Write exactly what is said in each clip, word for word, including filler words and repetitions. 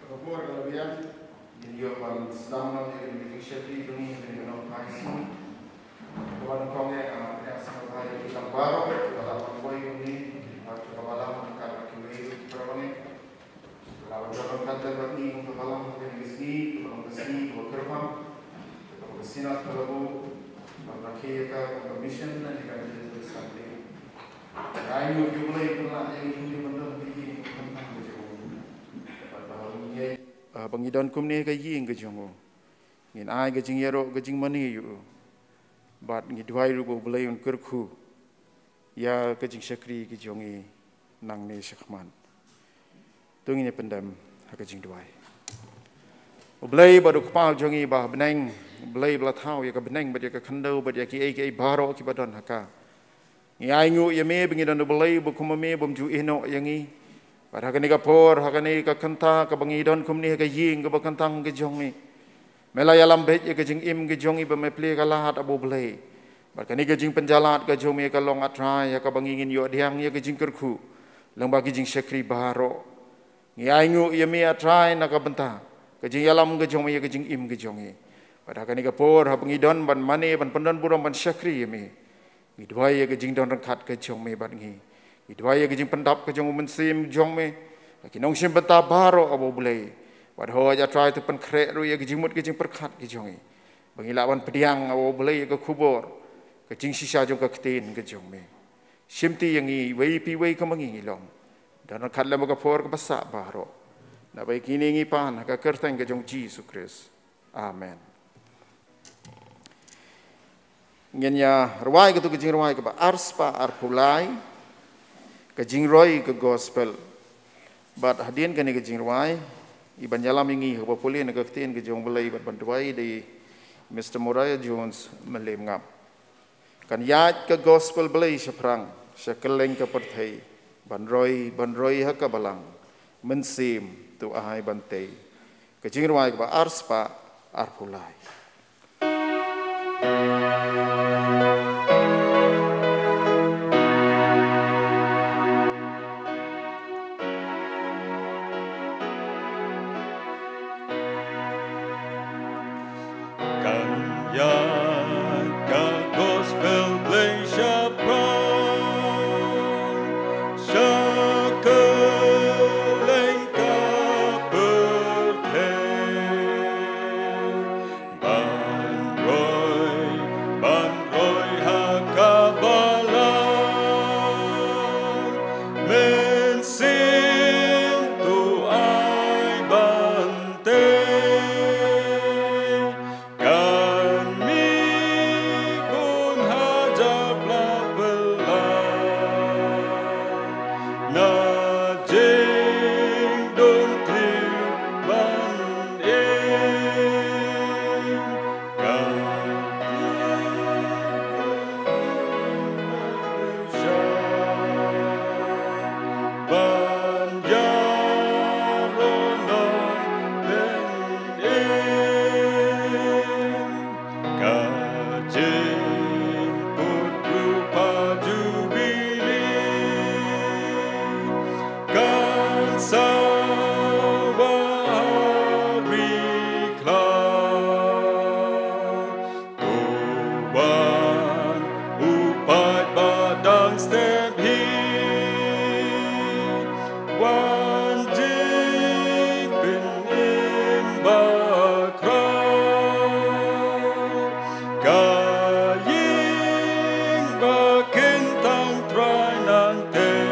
Ka por ka la biang, ngin ïoh ban sdang noh ïa ka jingshakri jong ngi ha kane ka nongphai sngi. Kaba nyngkong eh, ah, nga sngewbha ïa ki lang baroh kiba la pynbor ïa ngi, bad kiba la long ryngkat bad kiwei ki para bangeit. Kiba la wan ryngkat bad ngi kum ka balang ha kane ka sngi, kaba long ka sngi kaba kyrpang, kaba ka Synod ka la buh ban rakhe ïa ka kum ka mission na ka Digital Sunday. Nga ainguh ïa U Blei ba u la ai ïa ngi ban don ha ka ïing ka kyrteng ka jong u. Bad ba haba ngi, ah, ba ngi don kumne ha ka ïing ka jong u, ngin ai ka jingïaroh ka jingmane ïa u. Bad ngi duwai ruh ba U Blei un kyrkhu ïa ka jingshakri ka jong ngi nangne shakhmat. To ngin ïa pyndem ha ka jingduwai. U Blei bad U Kpa jong ngi ba ha bneng, U Blei ba la thaw ïa ka bneng bad ïa ka khyndew bad ïa kiei kiei baroh kiba don ha ka. Ngi ainguh ïa me ba ngi don U Blei ba kum ma me bym ju ïehnoh ïa ngi. Bad ha kane ka por, ha kane ka kynta kaba ngi don kumne ha ka ïing kaba kyntang ka jong ngi, me la ïalam beit ïa ka jingim ka jong ngi ba me plie ka lad, A Blei. Bad kane ka jingpynjah lad ka jong me ka long, A Trai, ha kaba ngi ngin ïoh pdiang ïa ka jingkyrkhu lyngba ki jingshakri baroh. Ngi ainguh ïa me, A Trai, na ka bynta ka jingïalam ka jong me ïa ka jingim ka jong ngi. Bad ha kane ka por haba ngi don ban mane, ban pyndon burom, ban shakri ïa me, ngi duwai ïa ka jingdon ryngkat ka jong me bad ngi. Ngi duwai ïa ka jingpyndap ka jong U Mynsiem jong me ha ki nongshim bynta baroh, A Blei. Bad hooid, A Trai, to pynkhreh ruh ïa ka jingmut ka jingpyrkhat ka jong ngi, ba ngi lah ban pdiang, A Blei, ïa ka khubor, ka jingshisha jong ka ktien ka jong me. Shimti ïa ngi iwei pa iwei kum ma ngi ngi long, don ryngkat lem bad ka por kaba sah baroh. Naba ïa kine ngi pan ha ka kyrteng ka jong U Jisu Khrist. Amen. Ngin ïa rwai katto ka jingrwai kaba arspah arphew lai, ka jingroi ka gospel. Bad hadien kane ka jingrwai, i ban ïalam ïa ngi ha kaba pule na ka ktien ka jong U Blei bad ban duwai dei Mister Moriah Jones Mylliem Ngap. Kan ïaid ka gospel Blei shaphrang sha kylleng ka pyrthei, ban roi, ban roi ha ka balang, Mynsiem to ai ban tei. Ka jingrwai kaba arspah arphew lai. Kan ïaid ka gospel Blei shaphrang sha kylleng ka pyrthei, ban roi, ban roi ha ka balang, Mynsiem to ai ban tei. Kan mih bun hajar bla pla na jingdum tip ban im. Ka ban ïaroh nongpynim. Ka jingput rupa jubili kan sa wan ri khlaw. To wan u paid ba dang step hi, wan jingpynim bakhraw. Ka ïing ba kyntang Trai nangtei,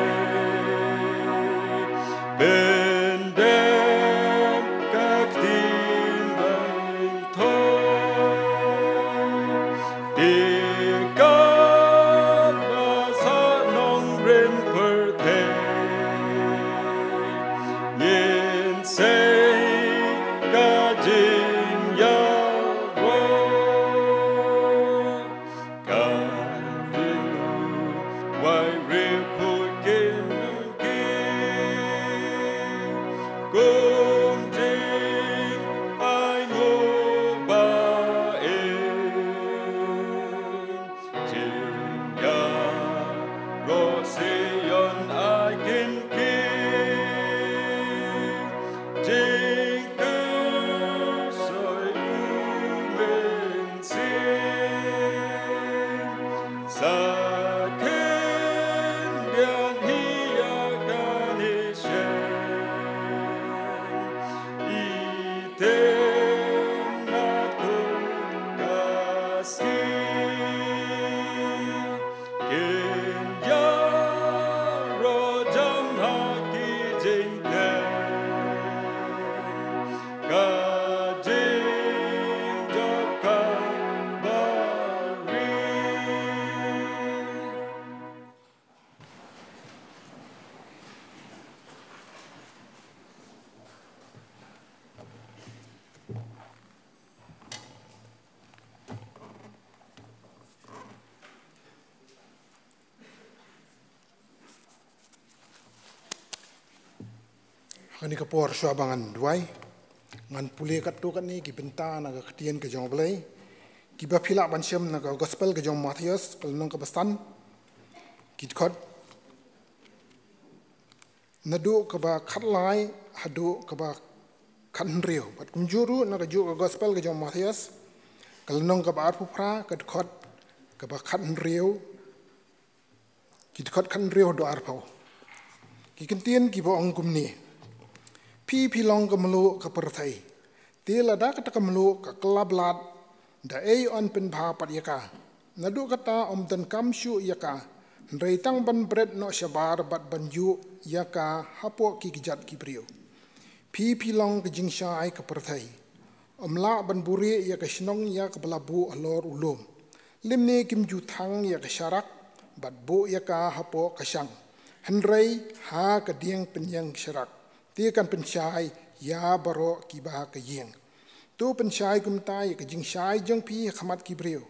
pyndem ka ktien bad Te kaba sah nongrim pyrthei, ngin sei ka jingïaroh. Ka jingduwai riewkhuid kin kum jingainguh ba im. Jingïaroh Zion ai kin kim. Jing Kane ka por shuwa ba ngan duwai, ngan pule katto katne ki bynta na ka ktien ka jong U Blei, kiba phi lah ban shem na ka gospel ka jong u Mathaios, ka lynnong kaba san, ki dkhot naduh kaba khatlai haduh kaba khathynriew. Bad kumjuh ruh na kajuh ka gospel ka jong u Mathaios, ka lynnong kaba arphew phra, ka dkhot kaba khathynriew, ki dkhot khathynriew haduh arphew. Ki kyntien kiba ong kumne: Phi, phi long ka mluh ka pyrthei. Te lada kata ka mluh ka kylla blad, da ei yn pynbha pat ïa ka? Naduh kata ym donkam shuh ïa ka, hynrei tang ban bret noh shabar bad ban ïuh ïa ka hapoh ki kjat ki briew. Phi, phi long ka jingshai ka pyrthei. Ym lah ban buhrieh ïa ka shnong ïa kaba la buh halor u lum. Lymne kim ju thang ïa ka sharak bad buh ïa ka hapoh ka shang, hynrei ha ka dieng pynïeng sharak, te kan pynshai ïa baroh kiba ha ka ïing. To pynshai kumta ïa ka jingshai jong phi ha khmat ki briew,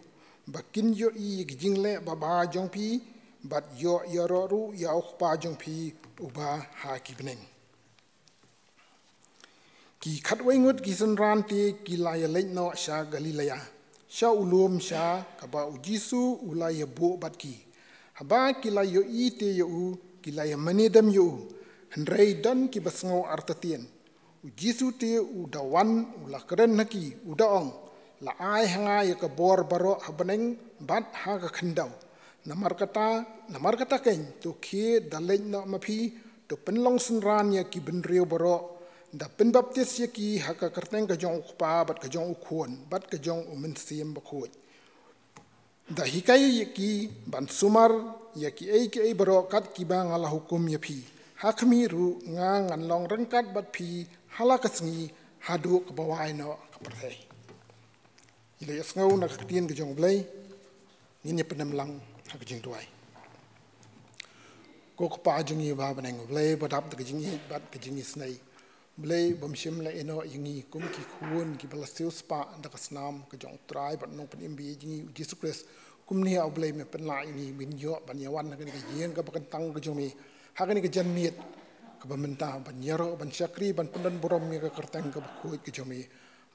ba kin ïohi ïa ka jingleh baba jong phi, bad ïoh ïaroh ruh ïa u Kpa jong phi uba ha ki bneng. Ki khatwei ngut ki synran te ki la ïaleit noh sha Galilea, sha u lum sha kaba U Jisu u la ïabuh bad ki. Haba ki la ïohi te ïa u, ki la ïamane dem ïa u. Hynrei don kiba sngew artatien. U Jisu te u da wan, u la kren ha ki, u da ong: La ai ha nga ïa ka bor baroh ha bneng bad ha ka khyndew. Namar kata, namar kata keiñ, to khie da leit noh ma phi, to pynlong synran ïa ki bynriew baroh, da pynbaptis ïa ki ha ka kyrteng ka jong U Kpa bad ka jong U Khun bad ka jong U Mynsiem Bakhuid. Da hikai ïa ki ban sumar ïa kiei kiei baroh kat kiba nga la hukum ïa phi. Ha khmih ruh nga ngan long ryngkat bad phi ha la ka sngi haduh kaba wai noh ka pyrthei. Ïa la ïa sngew na ka ktien ka jong U Blei, ngin ïa pyndem lang ha ka jingduwai. Ko Kpa jong ngi ba ha bneng, U Blei ba dap da ka jingïeit bad ka jingisynei. Blei bym shym la ïehnoh ïa ngi kum ki khun kiba la siewspah da ka snam ka jong U Trai bad Nongpynim ba ïeit jong ngi U Jisu Khrist. Kumne ah Blei me pynlah ïa ngi ban ïoh ban ïawan ha kane ka ïing kaba kyntang ka jong me, ha kane ka janmiet kaba mynta, ban ïaroh ban shakri ban pyndon burom ïa ka kyrteng kaba khuid ka jong me.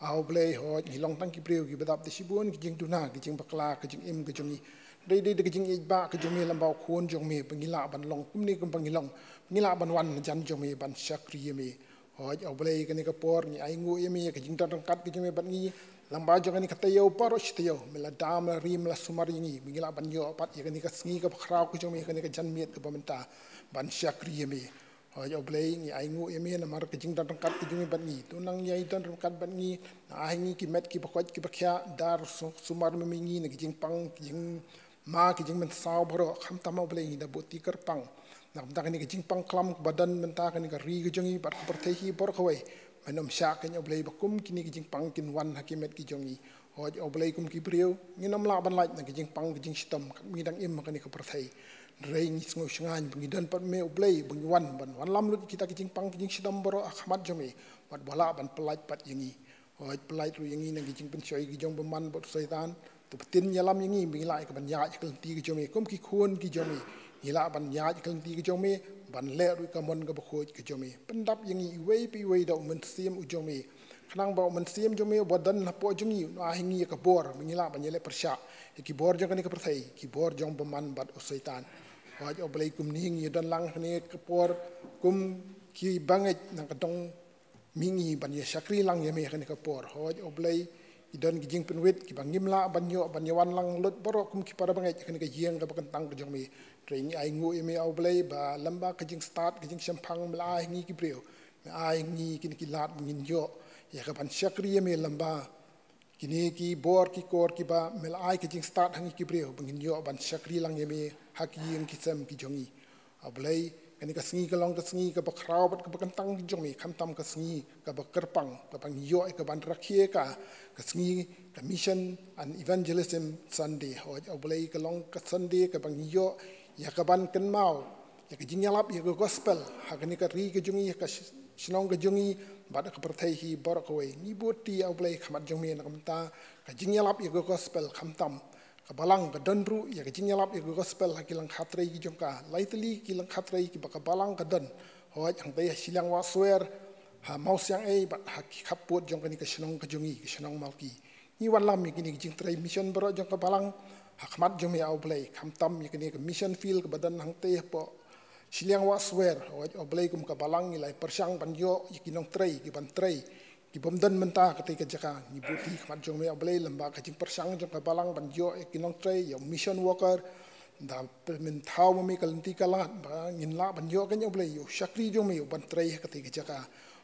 Ah Blei, hooid ngi long tang ki briew kiba dap da shibun ki jingduna, ki jingbakla, ki jingim ka jong ngi. Dei dei da ka jingïeit ba ka jong me lem bad U Khun jong me ba ngi lah ban long kumne kumba ngi long, ba ngi lah ban wan hajan jong me ban shakri ïa me. Hooid ah Blei, kane ka por ngi ainguh ïa me ïa ka jingdon ryngkat ka jong me bad ngi. Lyngba jong kane ka taïew baroh shi taïew, me la da, me la ri, me la sumar ïa ngi ba ngi lah ban ïoh pat ïa kane ka sngi kaba khraw ka jong me, kane ka janmiet kaba mynta, ban shakri ïa me. Hooid ah Blei, ngi ainguh ïa me namar ka jingdon ryngkat ka jong me bad ngi. To nang ïai don ryngkat bad ngi, nang ai ha ngi ki met kiba koit kiba khiah, da su-, sumar me ma ngi na ki jingpang, ki jing ma ki jingmynsaw baroh, khamtam ah Blei ngi da buh ti kyrpang na ka bynta kane ka jingpang klam kaba don mynta kane ka ri ka jong ngi bad ka pyrthei hi baroh kawei. Men ym shah keiñ ah Blei ba kum kine ki jingpang kin wan ha ki met ki jong ngi. Hooid ah Blei, kum ki briew ngin ym lah ban lait na ki jingpang ki jingshitom kat ba ngi dang im ha kane ka pyrthei. Hynrei ngi sngew shngaiñ ba ngi don pat me ah Blei ba ngi wan ban wanlam lut kita ki jingpang ki jingshitom baroh ha khmat jong me, bad ba lah ban pyllait pat ïa ngi. Hooid pyllait ruh ïa ngi na ki jingpynshoi ki jong u bymman bad u Soitan. To pyntin ïalam ïa ngi ba ngi lah ïa ka ban ïaid ha ka lynti ka jong me kum ki khun ki jong me. Ngi lah ban ïaid ha ka lynti ka jong me, ban leh ruh ïa ka mon kaba khuid ka jong me. Pyndap ïa ngi iwei pa iwei da u Mynsiem u jong me, khnang ba u Mynsiem jong me uba don hapoh jong ngi un ai ha ngi ïa ka bor ba ngi lah ban ïaleh pyrshah ïa ki bor jong kane ka pyrthei, ki bor jong u bymman bad u Soitan. Hooid ah Blei, kumne ngi don lang ha kane ka por kum ki bangeit na ka dong mihngi ban ïa shakri lang ïa me ha kane ka por. Hooid ah Blei, ki don ki jingpynwit kiba ngim lah ban ïoh ban ïawan lang lut baroh kum ki para bangeit ha kane ka ïing kaba kyntang ka jong me. Hynrei ngi ainguh ïa me ah Blei ba lyngba ka jingstad ka jingshemphang me la ai ha ngi ki briew, me ai ha ngi kine ki lad ba ngin ïoh ïa ka ban shakri ïa me lyngba kine ki bor ki kor kiba me la ai ka jingstad ha ngi ki briew ba ngin ïoh ban shakri lang ïa me ha ki ïing ki sem ki jong ngi. Ah Blei, kane ka sngi ka long ka sngi kaba khraw bad kaba kyntang ka jong me, khamtam ka sngi kaba kyrpang kaba ngi ïoh ïa ka ban rakhe ka, ka sngi ka Mission and Evangelism Sunday. Hooid ah Blei, ka long ka Sunday kaba ngi ïoh ïa ka ban kynmaw ïa ka jingïalap ïa ka gospel ha kane ka ri ka jong ngi, ha ka sh-, shnong ka jong ngi bad ha ka pyrthei hi baroh kawei. Ngi buh ti ah Blei ha khmat jong me na ka bynta ka jingïalap ïa ka gospel, khamtam ka balang ka don ruh ïa ka jingïalap ïa ka gospel ha ki lyngkha trei ki jong ka. Lai tylli ki lyngkha trei kiba ka balang ka don. Hooid, hangtei ha shiliang Wahswer, ha Mawsiang ei, bad ha ki khappud jong kane ka shnong ka jong ngi, ka shnong Mawki. Ngi wanlam ïa kine ki jingtrei mission baroh jong ka balang, ha khmat jong me A Blei, khamtam ïa kane ka mission field kaba don hangtei hapoh shiliang Wahswer, hooid A Blei kum ka balang ngi la ïa pyrshang ban ïoh, ïa ki nongtrei, ki ban trei, ki bym don mynta katei ka jaka, ngi buti khmat jong me A Blei lem bad ka jingpyrshang jong ka balang ban ïoh ïa ki nongtrei, ïa u mission worker, da pynmynthaw ma me ka lynti ka lad, ba ngin lah ban ïoh kein A Blei, ïa u shakri jong me, u ban trei ha katei ka jaka.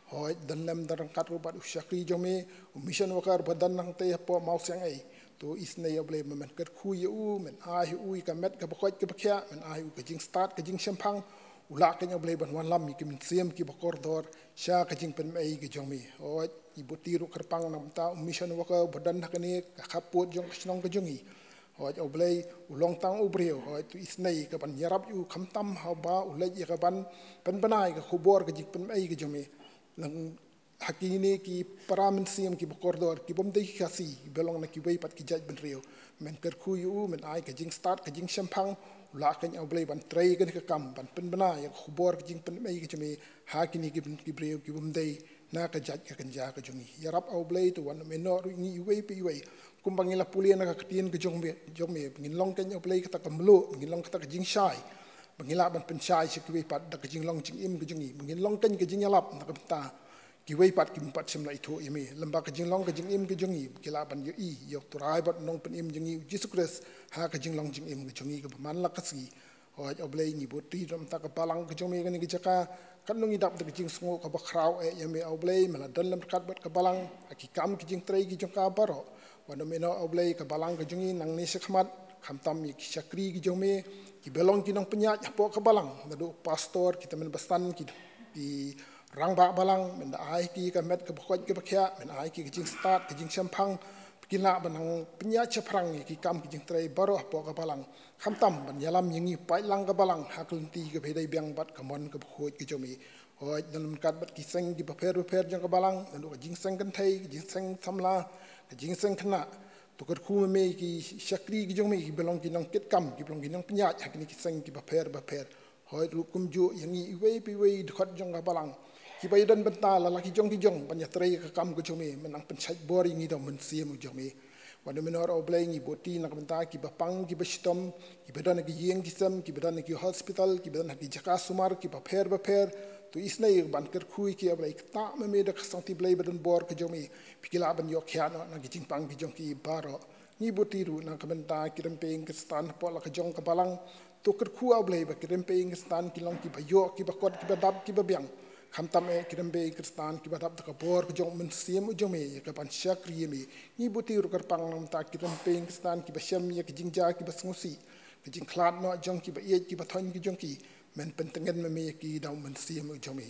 Hooid, don lem don ryngkat ruh bad u shakri jong me, u mission worker ba don hangtei hapoh Mawsiang ei. To isynei A Blei ba men kyrkhu ïa u, men ai ïa u ïa ka met kaba koit kaba khiah, men ai ïa u ka jingstad, ka jingshemphang, u lah kein A Blei ban wanlam ïa ki mynsiem kiba kordor, sha ka jingpynmei ka jong me. Hooid, ngi buti ruh kyrpang namar u mission worker ba don ha kane ka khappud jong ka shnong ka jong ngi. Hooid A Blei, u long tang u briew, hooid to isynei ka ban ïarap ïa u khamtam haba u leit ïa ka ban pynbna ïa ka khubor ka jingpynmei ka jong me. Lang ha kine ki para mynsiem kiba kordor, ki bym dei ki Khasi, kiba long na kiwei pat ki jaitbynriew. Men kyrkhu ïa u, men ai ka jingstad, ka jingshemphang, u lah kein A Blei ban trei kane ka kam, ban pynbna ïa ka khubor ka jingpynmei ka jong me, ha kine ki byn-, ki briew ki bym dei na ka jait ka kynja ka jong ngi. Ïarap A Blei, to wan ym ïehnoh ruh ïa ngi iwei pa iwei. Kumba ngi la pule na ka ktien ka jong me, jong me, ba ngin long kein A Blei kata ka mluh, ba ngin long kata ka jingshai. Ba ngi lah ban pynshai sha kiwei pat da ka jinglong jingim ka jong ngi. Ba ngin long kein ka jingïalap na ka bynta kiwei pat kim pat shym la ithuh ïa me. Lem bad ka jinglong ka jingim ka jong ngi, ba ki lah ban ïohi ïa u Trai bad Nongpynim jong ngi u Jisu Khrist, ha ka jinglong jingim ka jong ngi kaba man la ka sngi. Hooid A Blei, ngi buti ruh namar ka balang ka jong me kane ka jaka, katno ngi dap da ka jingsngew kaba khraw eh ïa me A Blei, me la don lem ryngkat bad ka balang ha ki kam ki jingtrei ki jong ka baroh. Wan ym ïehnoh A Blei ka balang ka jong ngi nangne shakhmat, khamtam ïa ki shakri ki jong me, kiba long ki nongpynïaid hapoh ka balang, naduh pastor, ki tymmen basan, ki, ki rangbah balang, men da ai ki ka met kaba koit kaba khiah, men ai ki ka jingstad, ka jingshemphang, ba kin lah ban nang pynïaid shaphrang ïa ki kam ki jingtrei baroh hapoh ka balang. Khamtam ban ïalam ïa ngi paidlang ka balang ha ka lynti kaba ïadei biang bad ka mon kaba khuid ka jong me. Hooid, don ryngkat bad ki seng kiba pher bapher jong ka balang, naduh ka jingseng kynthei, ka jingseng samla, ka jingseng khynnah. To kyrkhu ma me ïa ki shakri ki jong me, kiba long ki nongkitkam, kiba long ki nongpynïaid ha kine ki seng kiba pher bapher. Hooid ruh kumjuh ïa ngi iwei pa iwei dkhot jong ka balang, kiba ïadon bynta la la ki jong ki jong ban ïatrei ka kam ka jong me, men nang pynshait bor ïa ngi da u Mynsiem u jong me. Wan ym ïehnoh A Blei, ngi buti na ka bynta kiba pang kiba shitom, kiba don ha ki ïing ki sem, kiba don ha ki hospital, kiba don ha ki jaka sumar kiba pher bapher. To isynei ban kyrkhu ïa ki A Blei, ktah ma me da ka Sangti Blei ba don bor ka jong me, ba ki lah ban ïoh khiah noh na ki jingpang ki jong ki baroh. Ngi buti ruh na ka bynta ki rympei Khristan hapoh la ka jong ka balang. To kyrkhu A Blei ba ki rympei Khristan kin long kiba ïoh, kiba kot, kiba dap, kiba biang. Khamtam eh ki rympei Khristan kiba dap da ka bor ka jong u Mynsiem u jong me ïa ka ban shakri ïa me. Ngi buti ruh kyrpang namar ki rympei Khristan kiba shem ïa ki jingjia kiba sngewsih, ki jingkhlad noh jong ki, ba ïeit ki, ba thoiñ ki jong ki. Men pyntngen ma me ïa ki da u Mynsiem u jong me.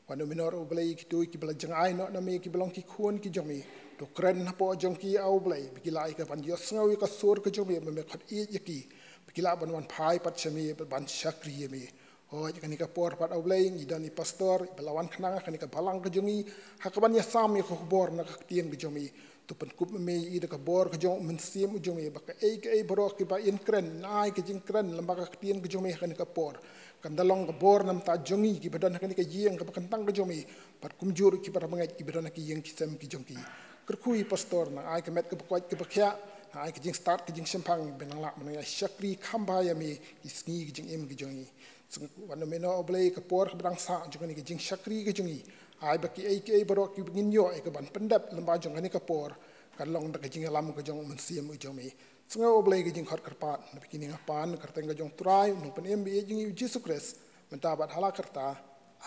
Wan ym ïehnoh A Blei, kito kiba la jngai noh na me kiba long ki khun ki jong me. To kren hapoh jong ki A Blei, ba ki lah ïa ka ban ïohsngew ïa ka sur ka jong me, ba me khot ïeit ïa ki, ba ki lah ban wan phai pat sha me, ba ban shakri ïa me. Hooid, ha kane ka por pat A Blei, ngi don i pastor ba la wan khnang ha kane ka balang ka jong ngi, ha ka ban ïasam ïa ka khubor na ka ktien ka jong me. To pynkup ma me ïa i da ka bor ka jong u Mynsiem u jong me, ba kaei kaei baroh kiba in kren, in ai ka jingkren lem bad ka ktien ka jong me ha kane ka por, kan da long ka bor namar jong ngi kiba don ha kane ka ïing kaba kyntang ka jong me, bad kumjuh ruh ki para bangeit kiba don ha ki ïing ki sem ki jong ki. Kyrkhu ïa i pastor, nang ai ka met kaba koit kaba khiah, nang ai ka jingstad ka jingshemphang, ba nang lah ban nang ïa shakri kham bha ïa me ki sngi ki jingim ki jong ngi. Sng-, wan ym ïehnoh A Blei ka por kaba dang sah jong kane ka jingshakri ka jong ngi. Ai ba kiei kiei baroh kiba ngin ïoh ïa ka ban pyndep lem bad jong kane ka por, kan long da ka jingïalam ka jong u Mynsiem u jong me. Sngew A Blei ka jingkhot kyrpad, na phi kine nga pan, kyrteng ka jong u Trai, u Nongpynim ba ïeit jong ngi u Jisu Khrist, mynta bad hala karta.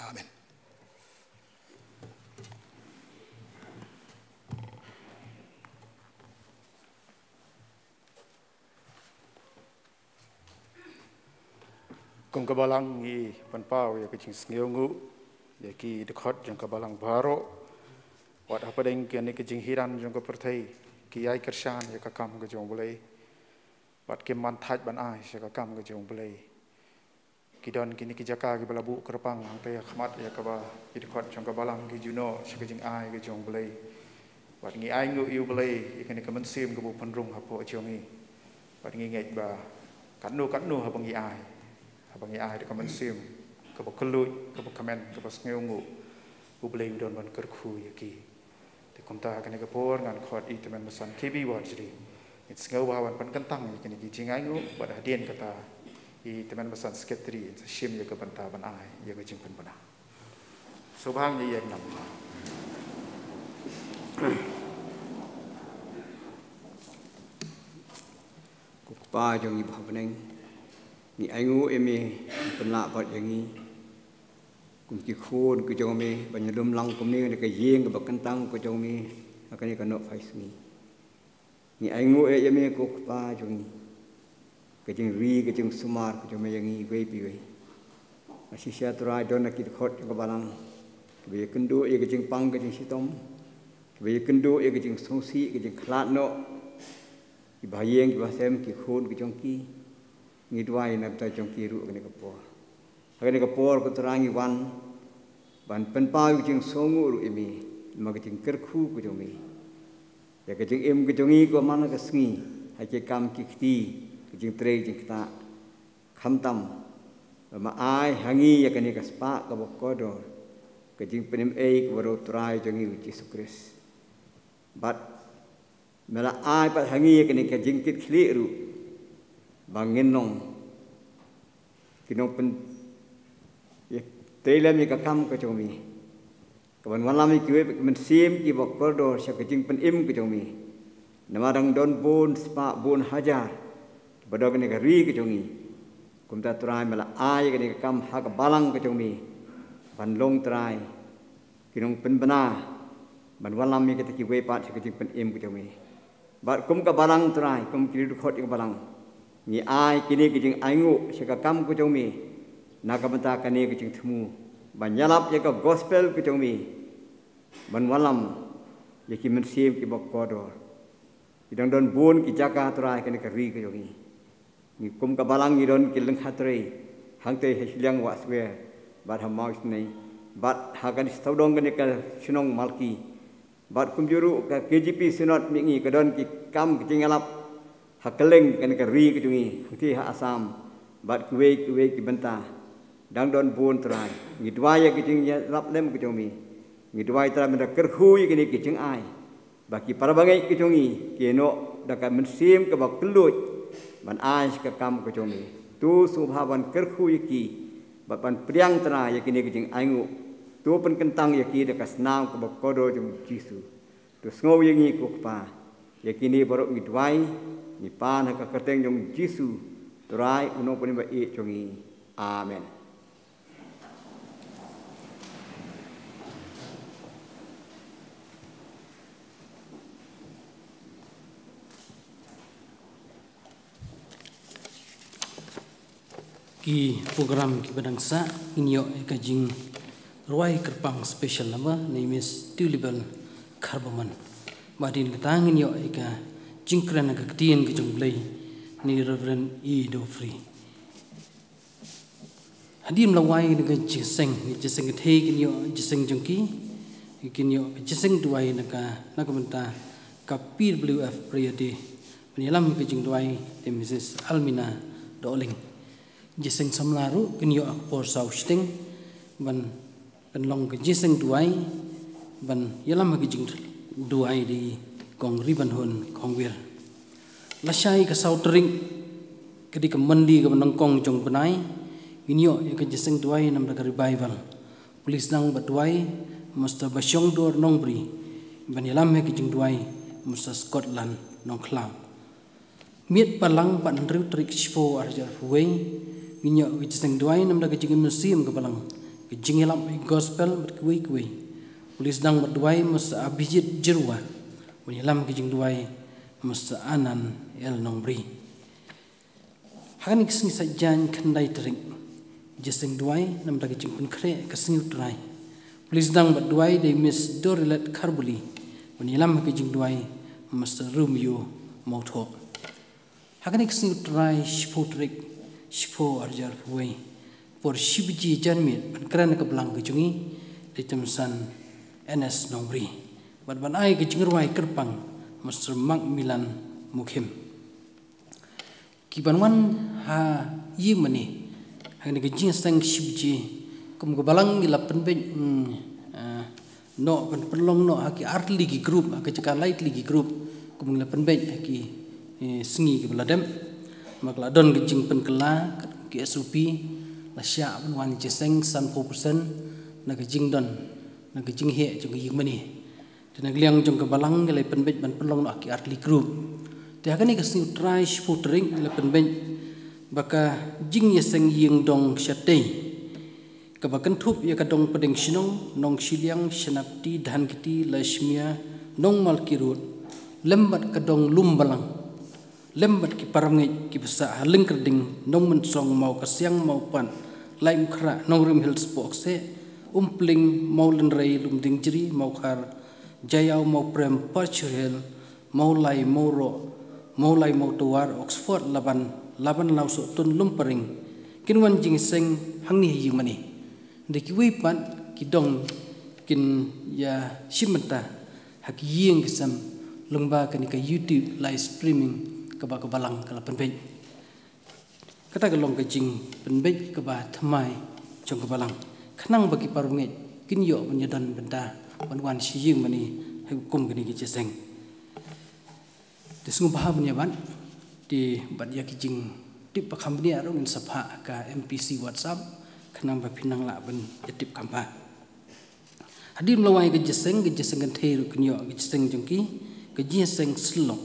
Amen. Kum ka balang ngi pynpaw ïa ka jingsngewnguh ïa ki dkhot jong ka balang baroh. Wat hapdeng kane ka jinghiran jong ka pyrthei, ki ïai kyrshan ïa ka kam ka jong U Blei. Wat kim manthait ban ai sha ka kam ka jong U Blei. Ki don kine ki jaka kiba la buh kyrpang hangta ha khmat ïa kaba ki dkhot jong ka balang ki ju noh sha ka jingai ka jong U Blei. Wat ngi ainguh ïa U Blei ïa kane ka mynsiem kaba u pynrung hapoh jong ngi. Wat ngi ngeit ba katno katno haba ngi ai, haba ngi ai da ka mynsiem kaba kylluid, kaba kmen, kaba sngewnguh, U Blei u don ban kyrkhu ïa ki. Te kumta ha kane ka por ngan khot i tymmen basan K B Warjri. Ngin sngew ba wan pynkyntang ïa kine ki jingainguh, bad hadien kata i tymmen basan secretary sa shim ïa ka bynta ban ai ïa ka jingpynbna. Sngewbha ngin ïeng. Ko Kpa jong ngi ba ha bneng, ngi ainguh ïa me, pynlah bad ïa ngi kum ki khun ki jong me, ban ïalum lang kumne ha ka ïing kaba kyntang ka jong me ha kane ka nohphai sngi. Ngi ainguh ïa me ko Kpa jong ngi, ka jingri ka jingsumar ka jong me ïa ngi iwei pa iwei. Shisha Trai don ki dkhot jong ka balang kiba ïakynduh ïa ka jingpang ka jingshitom, kiba ïakynduh ïa ka jingsngewsih, ka jingkhlad noh, kiba ha ïing kiba ha sem, ki khun ki jong ki. Ngi duwai na ka bynta jong ki ruh ha kane ka por. Ha kane ka por ko Trai ngi wan ban pynpaw ka jingsngewnguh ruh ïa me, namar ka jingkyrkhu ka jong me ïa ka jingim ka jong ngi ko man la ka sngi, ha ki kam ki kti, ka jingtrei jingktah. Khamtam ba me ai ha ngi ïa kane ka spah kaba kordor, ka jingpynim ei kaba u Trai jong ngi U Jisu Khrist. Bad me la ai pat ha ngi ïa kane ka jingkitkhlieh ruh, ba ngin long ki nongpyn, ïa, trei lem ïa ka kam ka jong me, kaban wanlam ïa kiwei pat ki mynsiem kiba kordor sha ka jingpynim ka jong me. Namar dang don bun spah bun hajar kiba don ha kane ka ri ka jong ngi. Kumta Trai me la ai ïa kane ka kam ha ka balang ka jong me, ban long Trai ki nongpynbna, ban wanlam ïa kita kiwei pat sha ka jingpynim ka jong me. Bad kum ka balang Trai, kum ki dkhot jong ka balang, ngi ai kine ki jingainguh sha ka kam ka jong me, na ka bynta kane ka jingthmu ban ïalap ïa ka gospel ka jong me, ban wanlam ïa ki mynsiem kiba kordor. Ki dang don bun ki jaka Trai ha kane ka ri ka jong ngi. Ngi kum ka balang ngi don ki lyngkha trei, hangtei ha shiliang Wahswer, bad ha Mawsynei, bad ha kane sawdong kane ka shnong Malki. Bad kumjuh ruh ka K J P Synod Mihngi ka don ki kam ki jingïalap ha kylleng kane ka ri ka jong ngi, hangtei ha Assam, bad kiwei kiwei ki bynta. Dang don bun Trai, ngi duwai ïa ki jingïalap lem ka jong me. Ngi duwai Trai me da kyrkhu ïa kine ki jingai, ba ki para bangeit ki jong ngi ki ïehnoh da ka mynsiem kaba kylluid ban ai sha ka kam ka jong me. To sngewbha ban kyrkhu ïa ki, bad ban pdiang Trai ïa kine ki jingainguh. To pynkyntang ïa ki da ka snam kaba kordor jong U Jisu. To sngew ïa ngi ko Kpa. Ïa kine baroh ngi duwai, ngi pan ha ka kyrteng jong U Jisu, Trai u nongpynim ba ïeit jong ngi. Amen. Ki program kiba dang sah, ngin ïoh ïa ka jingrwai kyrpang special number na i Miss Tulibel Kharbaman. Bad hadien kata ngin ïoh ïa ka jingkren ha ka ktien ka jong U Blei na i Reverend E. Dofri. Hadien ba la wai na ka jingïaseng, na ka jingïaseng kynthei kin ïoh jingïaseng jong ki, kin ïoh jingïaseng duwai na ka, na ka bynta ka P W F Prayer Day. Ban ïalam ka jingduwai da i Missus Almina Dohling. Jingïaseng samla ruh kin ïoh ha ka por saw shiteng, ban, ban long ka jingïaseng duwai, ban ïalam ka jingduwai da i Kong Ribanhun Khongwir. Lashai ka saw tarik, ka dei ka Monday kaba nyngkong jong u bnai, ngin ïoh ïa ka jingïaseng duwai namar ka Revival. Pule sdang bad duwai Mister Bashongdor Nongbri, ban ïalam ïa ka jingduwai Mister Scotland Nongkhlaw. Miet Balang, bad hynriew tarik shiphew arhajar arphew wei, ngin ïoh ka jingïaseng duwai namar ka jingim mynsiem ka balang, ka jingïalap ïa ka gospel bad kiwei kiwei. Pule sdang bad duwai Mister Abhijit Jyrwa, ban ïalam ka jingduwai Mister Anand L Nongbri. Ha kane ka sngi Saitjaiñ khyndai tarik, jingïaseng duwai namar ka jingpynkhreh ka sngi U Trai. Pule sdang bad duwai da i Miss Dorilet Kharbuli, ban ïalam ha ka jingduwai Mister Romeo Mawthoh. Ha kane ka sngi U Trai shiphew tarik, shiphew arhajar arphew wei, por shi baje janmiet, ban kren ha ka balang ka jong ngi da i Tymmen San N S Nongbri. Bad ban ai ka jingrwai kyrpang Mister Macmillan Mukhim. Kiban wan ha ïingmane ha kane ka jingïaseng shi baje, Kum ka balang ngi la pynbeit, mm, eh, noh, pyn-, pynlong noh ha ki artylli ki group, ha ka jaka laitylli ki group, kum ngi la pynbeit ha ki, eh, sngi kiba la dep. Namar ka la don ka jingpynkylla, ki S O P, la shah ban wan jingïaseng sanphew percent na ka jingdon, na ka jingheh jong ka ïing mane. Te na ka liang jong ka balang ngi la pynbeit ban pynlong noh ha ki artylli group. Te ha kane ka sngi U Trai shiphew tarik ngi la pynbeit ba ka jingïaseng ïing dong shatei, kaba kynthup ïa ka dong pdeng shnong, Nongshiliang, Shanapti, Dhankiti, Lashmia, Nongmalkirut, lem bad ka dong Lumbalang, lem bad ki parabangeit kiba sah ha Lyngkyrding, Nongmynsong, Mawkasiang, Mawpat, Laitumkhrah, Nongrim Hills, Pohkseh, Umpling, Mawlynrei, Lumdiengjri, Mawkhar, Jaïaw, Mawprem, Pyrshah Hill, Mawlai, Mawroh, Mawlai, Mawtawar, Oxford, Laban, Laban, Lawsohtun, Lumparing, kin wan jingïaseng hangne ha ïing mane. Hynrei kiwei pat ki dong kin ïashim bynta ha ki ïing ki sem lyngba kane ka YouTube live streaming kaba ka balang ka la pynbeit. Kata ka long ka jingpynbeit kaba thymmai jong ka balang, khnang ba ki parabangeit kin ïoh ban ïadon bynta ban wan sha ïing mane ha kum kane ka jingïaseng. Te sngewbha ban ïa bat, te bad ïa ki jingtip ba kham bniah ruh ngin sa phah ha ka M P C WhatsApp, khnang ba phi nang lah ban ïa tip kham bha. Hadien ba la wai ka jingïaseng, ka jingïaseng kynthei ruh kin ïoh ka jingïaseng jong ki, ka jingïaseng syllok.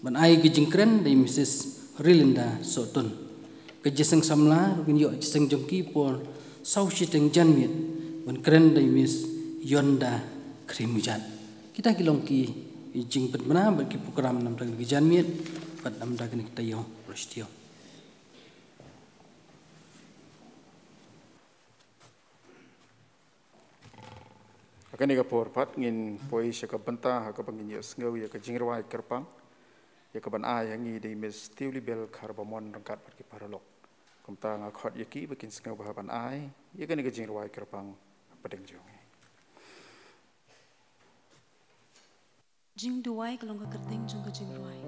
Ban ai ka jingkren da i Missus Rilinda Sohtun. Ka jingïaseng samla ruh kin ïoh jingïaseng jong ki por saw shiteng janmiet, ban kren da i Miss Yonda Khrimujat. Kita ki long ki jingpynbna bad ki program namar kane ka janmiet bad namar kane ka taïew. Ruh sha taïew. Ha kane ka por pat ngin poi sha ka bynta ha kaba ngin ïohsngew ïa ka jingrwai kyrpang, ïa kaban ai ha ngi da i Miss Tiulibel Kharbamon ryngkat bad ki paralok. Kumta nga khot ïa ki ba kin sngewbha ban ai ïa kane ka jingrwai kyrpang hapdeng jong ngi. Jingduwai ka long ka kyrteng jong ka jingrwai.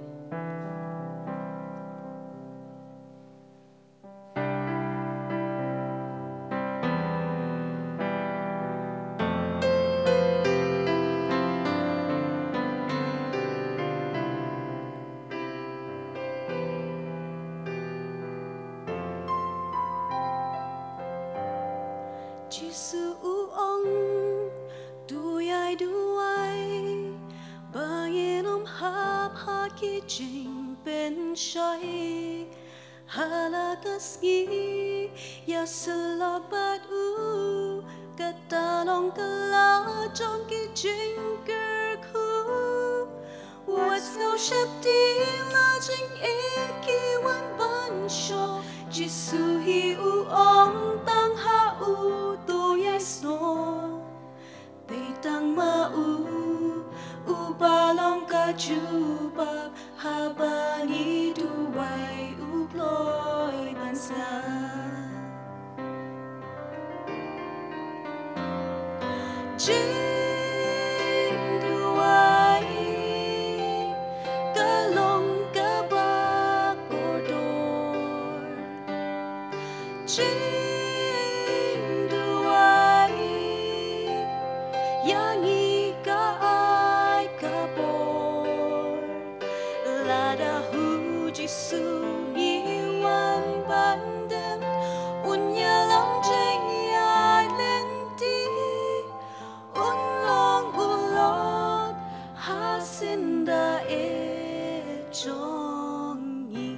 Jisu u ong, to ïai duwai ba ngin ym hap ha ki jingpynshoi. Ha la ka sngi ïa sylloh bad u, kata long ka la jong ki jingkyrkhu. Wat sngew sheptieng, la jingïeit ki wan ban shoh. Jisu hi u ong tang ha u, to ïai snoh. Te tang ma u, uba long ka jubab, haba ngi duwai u kloi ban sngap. Jingduwai ka long kaba kordor. Jingduwai ïa ngi ka ai ka bor. Lada ha u Jisu ngi wan ban dem, un ïalam jingïaid lynti. Un long u Lord ha syndah jong ngi.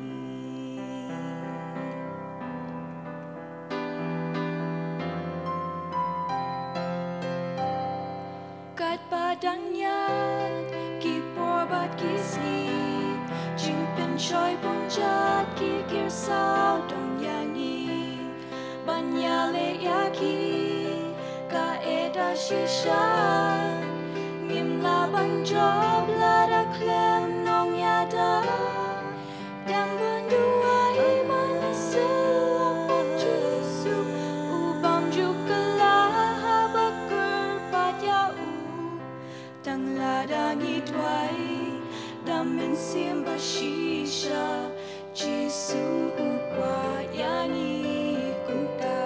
Katba dang ïaid ki por bad ki sngi, jingpynshoi bun jait ki kyrsaw dang ïa ngi. Ban ïaleh ïa ki kaei da shisha, ngim lah ban jop lada khlem nongïada. Dang ban duwai ban ïasyllok bad Jisu, u bym ju kylla haba kyrpad ïa u. Tang lada ngi duwai da mynsiem ba shisha, Jisu u kwah ïa ngi kumta.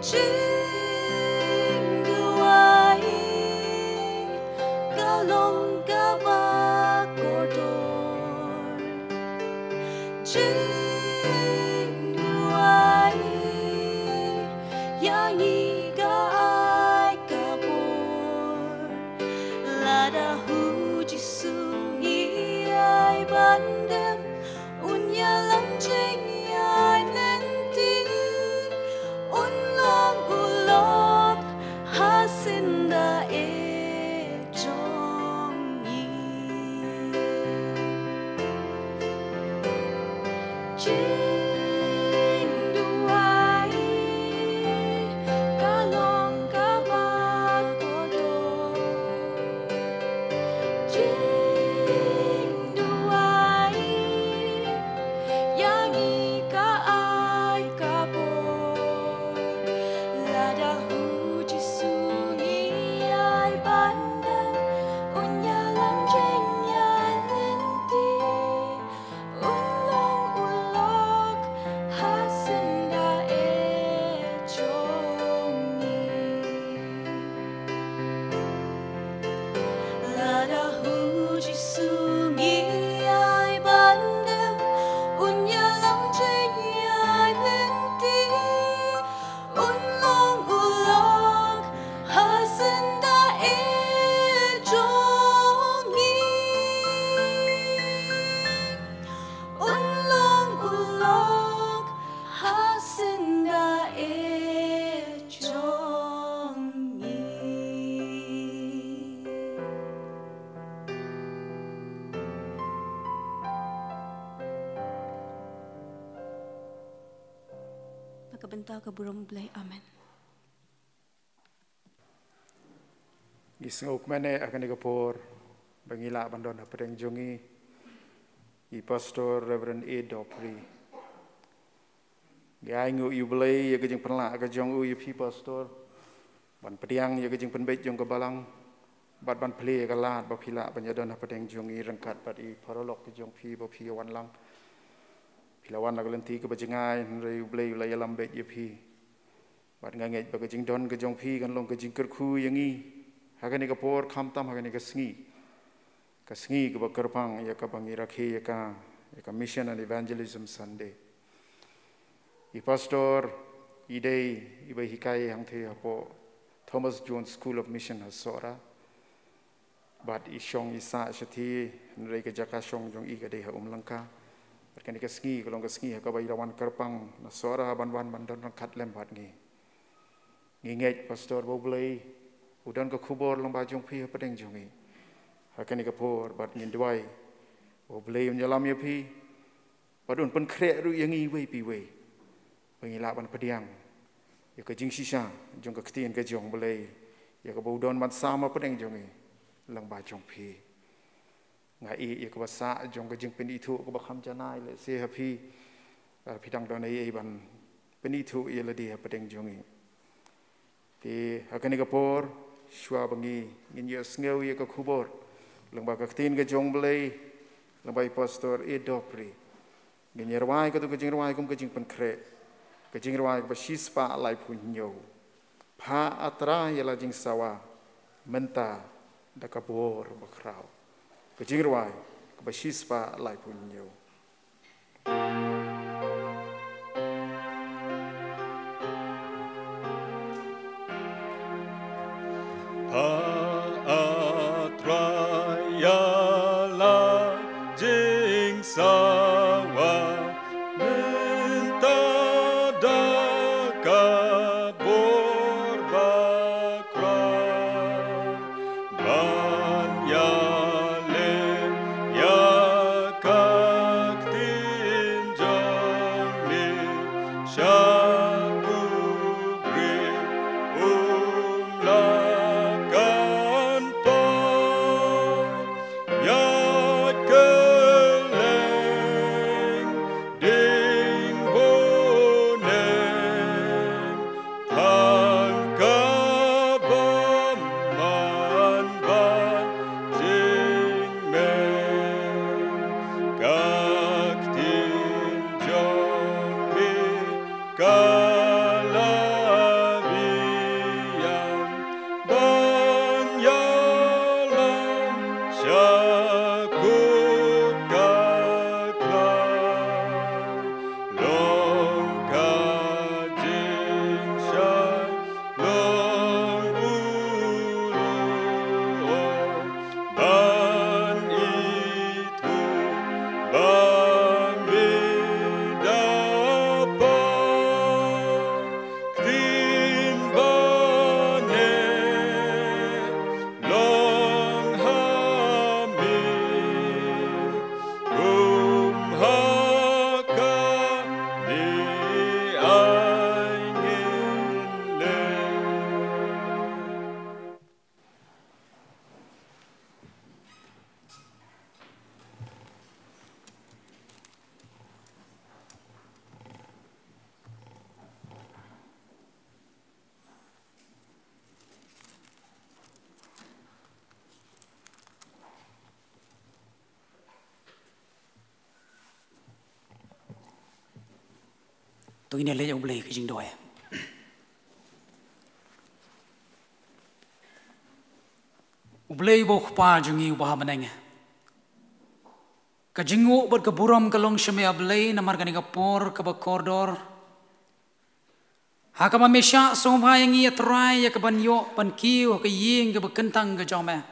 Jingduwai ka long kaba kordor. Jingduwai ïa ngi ka ai ka bor. Lada u Jisu ngi ai ban dem, un ïalam jingïaid lynti, un long u lok ha syndah jong ngi. Jingduwai ka long kaba kordor. Jingduwai ïa ngi ka ai ka bor. Lada u Jisu ngi ai ban dem, un ïalam jingïaid lynti, un long u lok ha syndah jong ngi. Lada u Jisu ngi ai ban dem, un ïalam jingïaid lynti, un long u lok ha syndah jong ngi. Un long u lok ha syndah jong ngi. Na ka bynta ka burom U Blei. Amen. Ngi sngewkmen eh ha kane ka por ba ngi lah ban don hapdeng jong ngi i Pastor Reverend A. Dopri. Ngi ainguh ïa U Blei ïa ka jingpynlah ka jong u ïa phi Pastor, ban pdiang ïa ka jingpynbeit jong ka balang, bad ban plie ïa ka lad ba phi lah ban ïadon hapdeng jong ngi ryngkat bad i paralok ka jong phi ba phi ïa wan lang. Phi la wan la ka lynti kaba jngai, hynrei U Blei u la ïalam beit ïa phi. Bad nga ngeit ba ka jingdon ka jong phi kan long ka jingkyrkhu ïa ngi ha kane ka por, khamtam ha kane ka sngi, ka sngi kaba kyrpang ïa kaba ngi rakhe ïa ka, ïa ka Mission and Evangelism Sunday. I Pastor i dei iba hikai hangthie hapoh Thomas Jones School of Mission ha Sohra. Bad i shong i sah shathie, hynrei ka jaka shong jong i ka dei ha Umlangka. Bad kane ka sngi ka long ka sngi ha kaba i la wan kyrpang na Sohra ban wan ban don ryngkat lem bad ngi. Ngi ngeit Pastor ba U Blei u don ka khubor lyngba jong phi hapdeng jong ngi ha kane ka por, bad ngin duwai ba U Blei un ïalam ïa phi, bad un pynkhreh ruh ïa ngi iwei pa iwei ba ngi lah ban pdiang ïa ka jingshisha jong ka ktien ka jong U Blei, ïa kaba u don ban sam hapdeng jong ngi lyngba jong phi. Nga ïeit ïa kaba sah jong ka jingpynithuh kaba kham janai, lehse ha phi, ah, phi dang don ei ei ban pynithuh ïa lade hapdeng jong ngi. Te ha kane ka por, shuwa ba ngi, ngin ïohsngew ïa ka khubor lyngba ka ktien ka jong U Blei lyngba i Pastor A. Dopri, ngin ïa rwai katto ka jingrwai kum ka jingpynkhreh, ka jingrwai kaba shispah laiphew hynñiew: Pha, A Trai, ïa la jingsawa mynta da ka bor bakhraw. Ka jingrwai kaba shispah laiphew hynñiew. Pha, A Trai, ïa la jingsawa mynta da ka bor bakhraw, ban ïaleh ïa ka ktien jong me sha u briew, um lah kan poi ïaid kylleng ding bneng. Ngin ïa leit ïa U Blei ka jingduwai. U Blei uba U Kpa jong ngi uba ha bneng, ka jingnguh bad ka burom ka long sha me, A Blei, namar kane ka por kaba kordor ha kaba me shah sngewbha ïa ngi, A Trai, ïa kaban ïoh ban kiew ha ka ïing kaba kyntang ka jong me.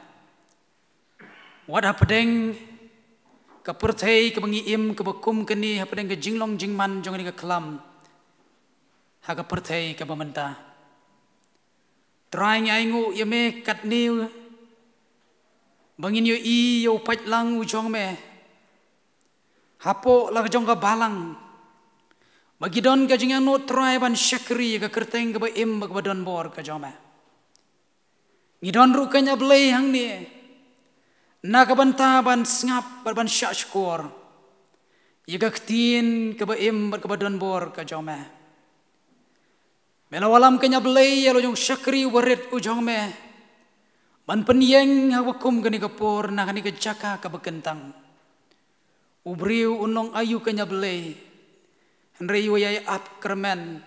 Wat hapdeng ka pyrthei kaba ngi im kaba kum kane, hapdeng ka jinglong jingman jong kane ka khlam ha ka pyrthei kaba mynta, Trai, ngi ainguh ïa me katne ba ngin ïohi ïa u paidlang u jong me hapoh la ka jong ka balang, ba ki don ka jingangnud, Trai, ban shakri ïa ka kyrteng kaba im bad kaba donbor ka jong me. Ngi don ruh keiñ, A Blei, hangne na ka bynta ban sngap bad ban shah shkor ïa ka ktien kaba im bad kaba donbor ka jong me. Me la wallam keiñ, A Blei, ïa la u jong u shakri uba rit u jong me ban pynïeng ha kaba kum kane ka por na kane ka jaka kaba kyntang. U briew un long aïu keiñ, A Blei, hynrei uba ïai ap kyrmen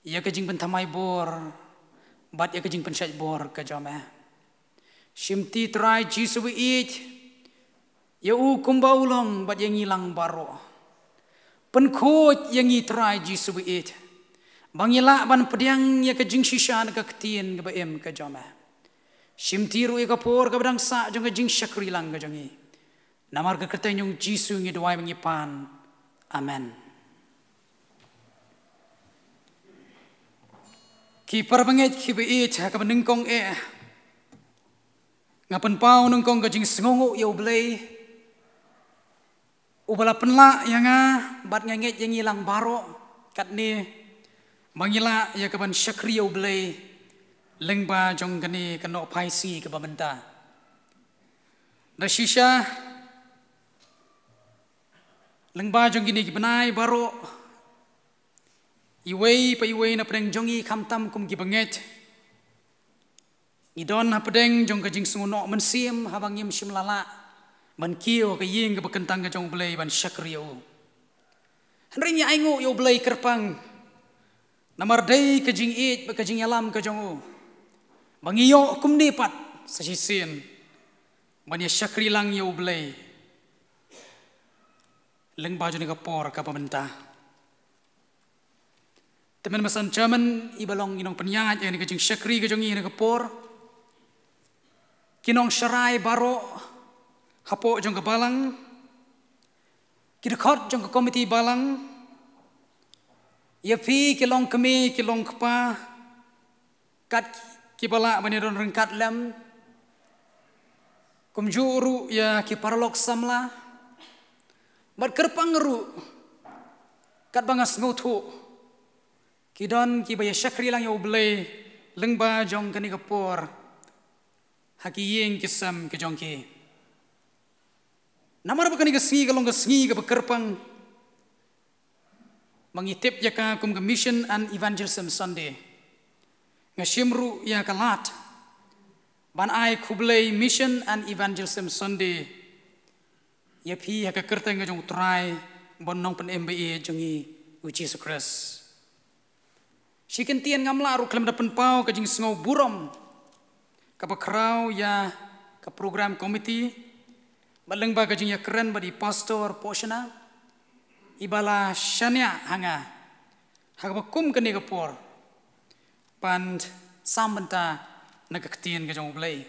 ïa ka jingpynthymmai bor bad ïa ka jingpynshait bor ka jong me. Shimti, Trai Jisu baieit, ïa u kumba u long bad ïa ngi lang baroh. Pynkhuid ïa ngi, Trai Jisu baieit, ba ngi lah ban pdiang ïa ka jingshisha na ka ktien kaba im ka jong me. Shimti ruh ïa ka por kaba dang sah jong ka jingshakri lang ka jong ngi. Namar ka kyrteng jong U Jisu ngi duwai bad ngi pan. Amen. Ki para bangeit kiba ïeit ha kaba nyngkong eh, nga pynpaw nyngkong ka jingsngewnguh ïa U Blei uba la pynlah ïa nga bad nga ngeit ïa ngi lang baroh katne ba ngi lah ïa kaban shakri ïa U Blei lyngba jong kane ka nohphaisngi kaba mynta. Da shisha lyngba jong kine ki bnai baroh, iwei pa iwei na pdeng jong ngi, khamtam kum ki bangeit, ngi don hapdeng jong ka jingsngewnoh mynsiem haba ngim shym la lah ban kiew ha ka ïing kaba kyntang ka jong U Blei ban shakri ïa u. Hynrei ngi ainguh ïa U Blei kyrpang, namar dei ka jingïeit bad ka jingïalam ka jong u ba ngi ïoh kumne pat sa shisien ban ïa shakri lang ïa U Blei lyngba jong kane ka por kaba mynta. Tymmen basan chairman, iba long i nongpynïaid ïa kane ka jingshakri ka jong ngi ha kane ka por, ki nongsharai baroh hapoh jong ka balang, ki dkhot jong ka komiti balang, ïa phi ki longkmie ki longkpa, kat kiba lah ban ïa don ryngkat lem, kumjuh ruh ïa ki paralok samla, bad kyrpang ruh katba nga sngewthuh, ki don kiba ïa shakri lang ïa U Blei lyngba jong kane ka por ha ki ïing ki sem ki jong ki. Namar ba kane ka sngi ka long ka sngi kaba kyrpang, ba ngi tip ïa ka kum ka Mission and Evangelism Sunday, nga shim ruh ïa ka lad ban ai khublei Mission and Evangelism Sunday ïa phi ha ka kyrteng ka jong U Trai bad U Nongpynim baieit jong ngi U Jisu Khrist. Shi kyntien ngam lah ruh khlem da pynpaw ka jingsngew burom kaba khraw ïa ka program committee, bad lyngba ka jingïakren bad i Pastor Poshna, iba la shaniah ha nga ha kaba kum kane ka por ban sam bynta na ka ktien ka jong U Blei.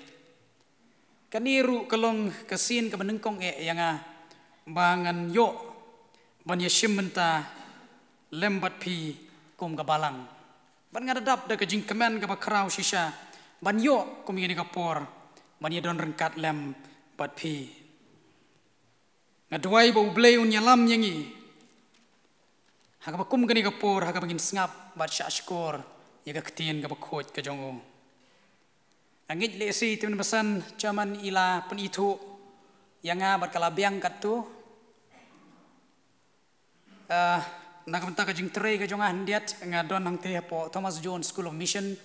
Kane ruh ka long ka sien kaba nyngkong eh ïa nga ba ngan ïoh ban ïa shim bynta lem bad phi kum ka balang. Bad nga da dap da ka jingkmen kaba khraw shisha ban ïoh kum ïa kane ka por ban ïa don ryngkat lem bad phi. Nga duwai ba U Blei un ïalam ïa ngi ha kaba kum kane ka por ha kaba ngin sngap bad shah shkor ïa ka ktien kaba khuid ka jong u. Nga ngeit lehse tymmen basan chairman i la pynithuh ïa nga bad ka la biang katto. Ah, na ka bynta ka jingtrei ka jong nga khyndiat, nga don hangtei hapoh Thomas Jones School of Mission,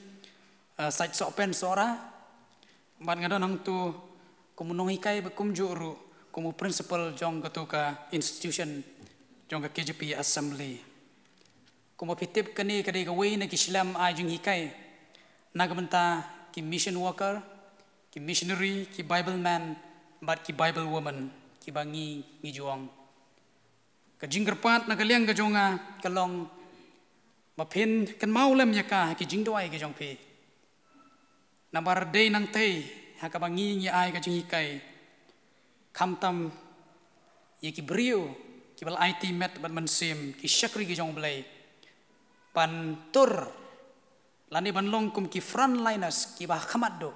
ah, sait Sohpen Sohra. Bad nga don hangto kum u nonghikai bad kumjuh ruh kum u principal jong kato ka institution jong ka K J P Assembly. Kumba phi tip, kane ka dei kawei na ki shlem ai jinghikai na ka bynta ki mission worker, ki missionary, ki Bible man bad ki Bible woman kiba ngi ngi ju ong. Ka jingkyrpad na ka liang ka jong nga ka long ba phin kynmaw lem ïa ka ha ki jingduwai ka jong phi. Namar dei nangtei ha kaba ngi ngi ai ka jinghikai, khamtam ïa ki briew kiba la aiti met bad mynsiem, ki shakri ki jong U Blei, ban tur lane ban long kum ki frontliners kiba ha khmat duh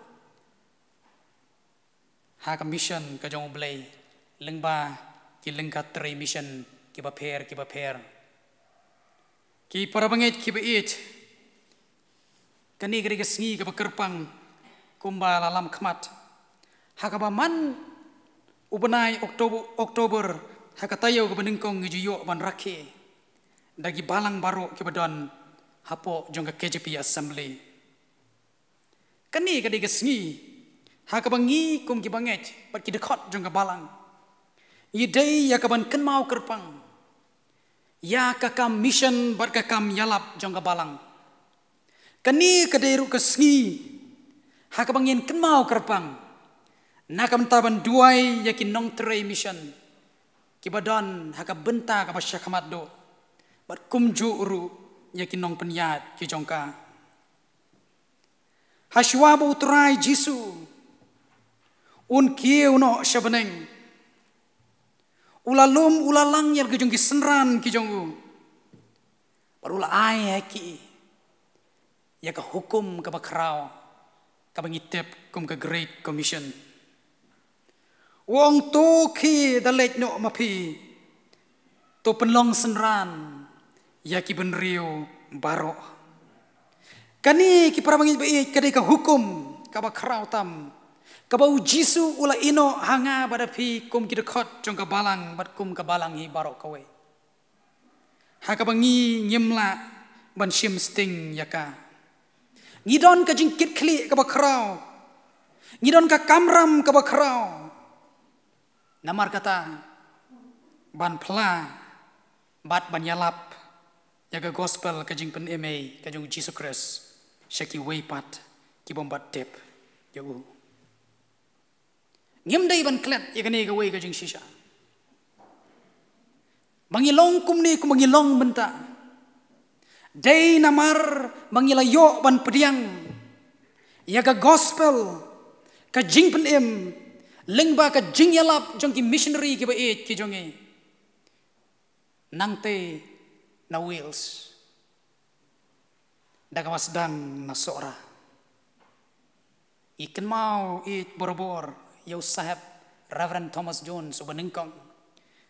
ha ka mission ka jong U Blei, lyngba ki lyngkha trei mission kiba pher kiba pher. Ki para bangeit kiba ïeit, kane ka dei ka sngi kaba kyrpang kumba la lam khmat, ha kaba man u bnai Oktober, Oktober, ha ka taïew kaba nyngkong ngi ju ïoh ban rakhe da ki balang baroh kiba don hapoh jong ka K J P Assembly. Kane ka dei ka sngi ha kaba ngi kum ki bangeit bad ki dkhot jong ka balang ngi dei ïa ka ban kynmaw kyrpang ïa ka kam mission bad ka kam ïalap jong ka balang. Kane ka dei ruh ka sngi ha kaba ngin kynmaw kyrpang na ka bynta ban duwai ïa ki nongtrei mission kiba don ha ka bynta kaba shakhmat duh, bad kumjuh ruh ïa ki nongpynïaid ki jong ka. Hashwa ba U Trai Jisu un kiew noh sha bneng, u la lum, u la lang ïa la ki jong ki synran ki jong u, bad u la ai ha ki ïa ka hukum kaba khraw kaba ngi tip kum ka Great Commission. U ong, to khie da leit noh ma phi, to pynlong synran ïa ki bynriew baroh. Kane, ki para bangeit ba ïeit, ka dei ka hukum kaba khraw tam kaba U Jisu u la ïehnoh ha nga bad ha phi kum ki dkhot jong ka balang bad kum ka balang hi baroh kawei. Ha kaba ngi ngim lah ban shim sting ïa ka. Ngi don ka jingkitkhlieh kaba khraw, ngi don ka kamram kaba khraw. Namar kata, ban phla bad ban ïalap ïa ka gospel, ka jingpynim ei ka jong U Jisu Khrist, sha kiwei pat ki bym pat tip ïa u. Ngim dei ban klet ïa kane kawei ka jingshisha ba ngi long kumne kumba ngi long mynta. Dei namar ba ngi la ïoh ban pdiang ïa ka gospel, ka jingpynim, lyngba ka jingïalap jong ki missionary kiba ïeit ki jong ngi, nangtei na Wales, da kaba sdang na Sohra. Ngi kynmaw ïeit borabor ïa u Saheb Reverend Thomas Jones uba nyngkong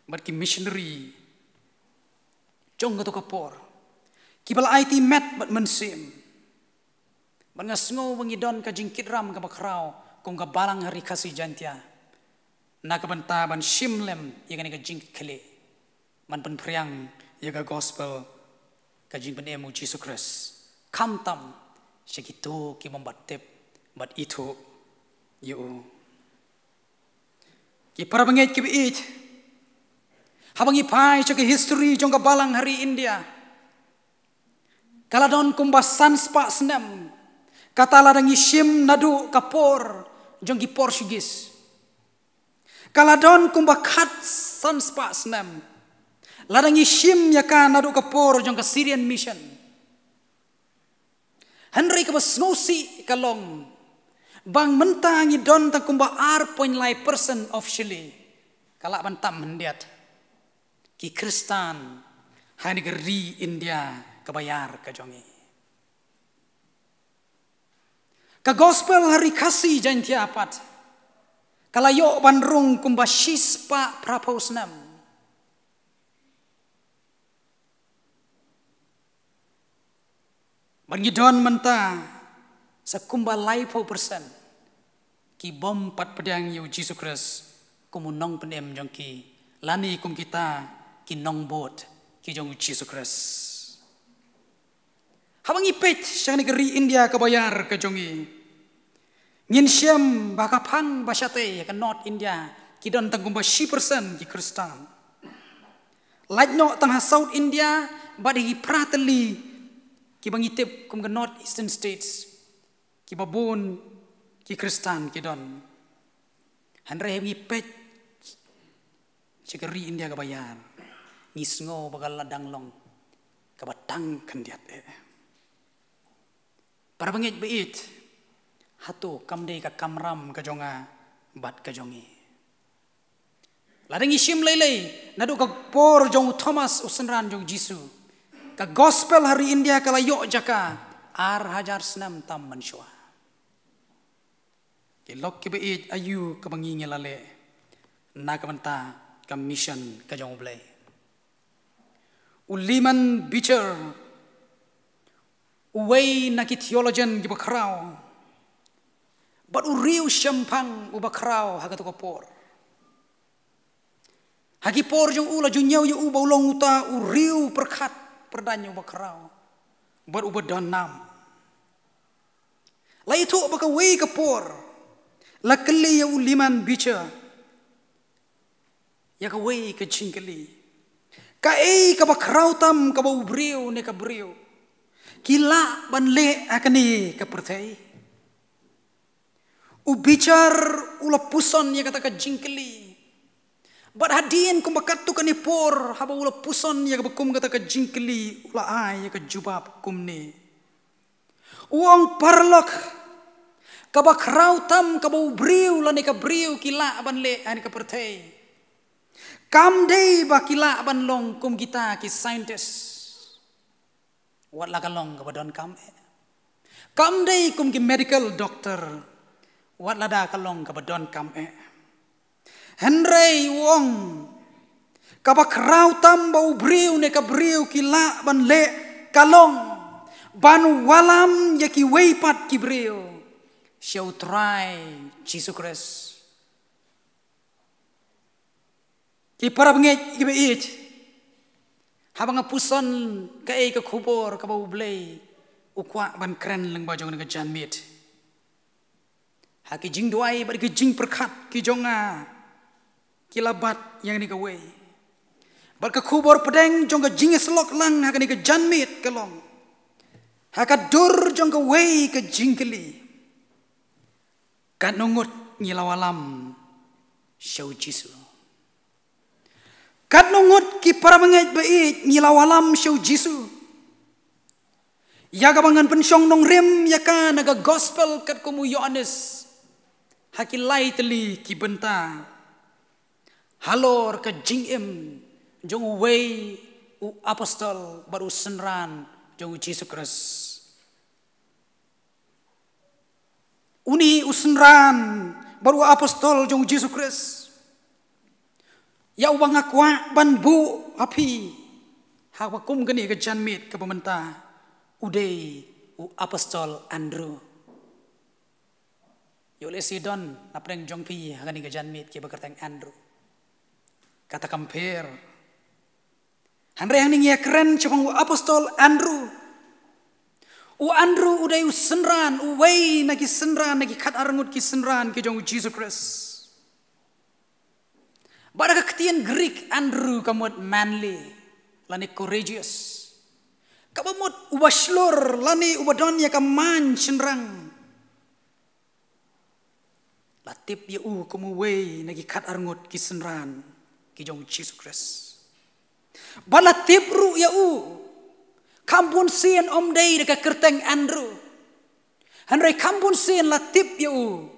bad ki missionary jong kato ka por kiba la aiti met bad mynsiem. Bad nga sngew ba ngi don ka jingkitram kaba khraw kum ka Balang ha Ri Khasi Jaiñtia na ka bynta ban shim lem ïa kane ka jingkitkhlieh, ban pynphriang ïa ka gospel, ka jingpynim U Jisu Khrist, khamtam sha kito ki bym pat tip bad ithuh ïa u. Ki para bangeit kiba ïeit, haba ngi phai sha ka history jong ka Balang ha ri India, ka la don kumba san spah snem kata lada ngi shim naduh ka por jong ki Portuguese. Ka la don kumba khatsan spah snem lada ngi shim ïa ka naduh ka por jong ka Syrian Mission. Hynrei kaba sngewsih ka long ba mynta ngi don tang kumba ar point lai percent officially. Ka lah ban tam khyndiat ki Khristan ha kane ka ri India kaba ïar ka jong ngi. Ka gospel ha Ri Khasi Jaiñtia pat ka la ïoh ban rung kumba shispah phraphew snem. Bad ngi don mynta sa kumba laiphew percent ki bym pat pdiang ïa U Jisu Khrist kum u nongpynim jong ki, lane kum kita ki nongbud ki jong U Jisu Khrist. Haba ngi peit sha kane ka ri India kaba ïar ka jong ngi, ngin shem ba ka phang ba shatei, ka North India, ki don tang kumba shi percent ki Khristan. Lait noh tang ha South India, bad ha ki phra tylli kiba ngi tip kum ka North Eastern States, kiba bun ki Khristan ki don. Hynrei haba ngi peit sha ka ri India kaba ïar, ngi sngew ba ka la dang long kaba tang khyndiat eh. Para bangeit baieit, hato kam dei ka kamram ka jong nga bad ka jong ngi? Lada ngi shim lei lei, naduh ka por jong u Thomas u synran jong u Jisu, ka gospel ha ri India ka la ïoh jaka ar hajar snem tam mynshuwa. Ki lok kiba ïeit, aïu kaba ngi ngi la leh na ka bynta ka mission ka jong U Blei? U Lyman Beecher, uwei na ki theologian kiba khraw bad u riew shemphang uba khraw ha kato ka por. Ha ki por jong u la ju ñiew ïa u ba u long uta u riew pyrkhat pyrdaiñ uba khraw bad uba don nam. La ïathuh ba kawei ka por la kylli ïa u Lyman Beecher ïa kawei ka jingkylli: kaei kaba khraw tam kaba u briew ne ka briew ki lah ban leh ha kane ka pyrthei? U Beecher u la puson ïa kata ka jingkylli. Bad hadien kumba katto katne por haba u la puson ïa kaba kum kata ka jingkylli, u la ai ïa ka jubab kumne. U ong, paralok, kaba khraw tam kaba u briew lane ka briew ki lah ban leh ha kane ka pyrthei, kam dei ba ki lah ban long kum kita ki scientist, wat la ka long kaba donkam eh. Kam dei kum ki medical doctor, wat lada ka long kaba donkam eh. Hynrei u ong, kaba khraw tam ba u briew ne ka briew ki lah ban leh ka long ban wallam ïa kiwei pat ki briew sha U Trai Jisu Khrist. Ki para bangeit kiba ïeit, haba nga puson kaei ka khubor kaba U Blei u kwah ban kren lyngba jong kane ka janmiet, ha ki jingduwai bad ki jingpyrkhat ki jong nga ki la bat ïa kane kawei. Bad ka khubor pdeng jong ka jingïasyllok lang ha kane ka janmiet ka long ha ka dur jong kawei ka jingkylli: katno ngut ngi la wallam sha U Jisu? Katno ngut, ki para bangeit baieit, ngi la wallam sha U Jisu? Ïa kaba ngan pynshong nongrim ïa ka na ka gospel katkum u Ïoannis ha ki lai tylli ki bynta halor ka jingim jong uwei u apostol bad u synran jong U Jisu Khrist. Une u synran bad u apostol jong U Jisu Khrist, ïa uba nga kwah ban buh ha phi ha kaba kum kane ka janmiet kaba mynta, u dei u apostol Andrew. Ïoh lehse don na pdeng jong phi ha kane ka janmiet kiba kyrteng Andrew. Kata kam pher. Hynrei hangne ngi ïakren shaphang u apostol Andrew. U Andrew u dei u synran, uwei na ki synran, na ki khatar ngut ki synran ki jong U Jisu Khrist. Bad ha ka ktien Greek, Andrew ka mut manly lane courageous, kaba mut uba shlur lane uba don ïa ka man shynrang. La tip ïa u kum uwei na ki khatar ngut ki synran ki jong U Jisu Khrist. Bad la tip ruh ïa u kham bun sien, ym dei da ka kyrteng Andrew, hynrei kham bun sien la tip ïa u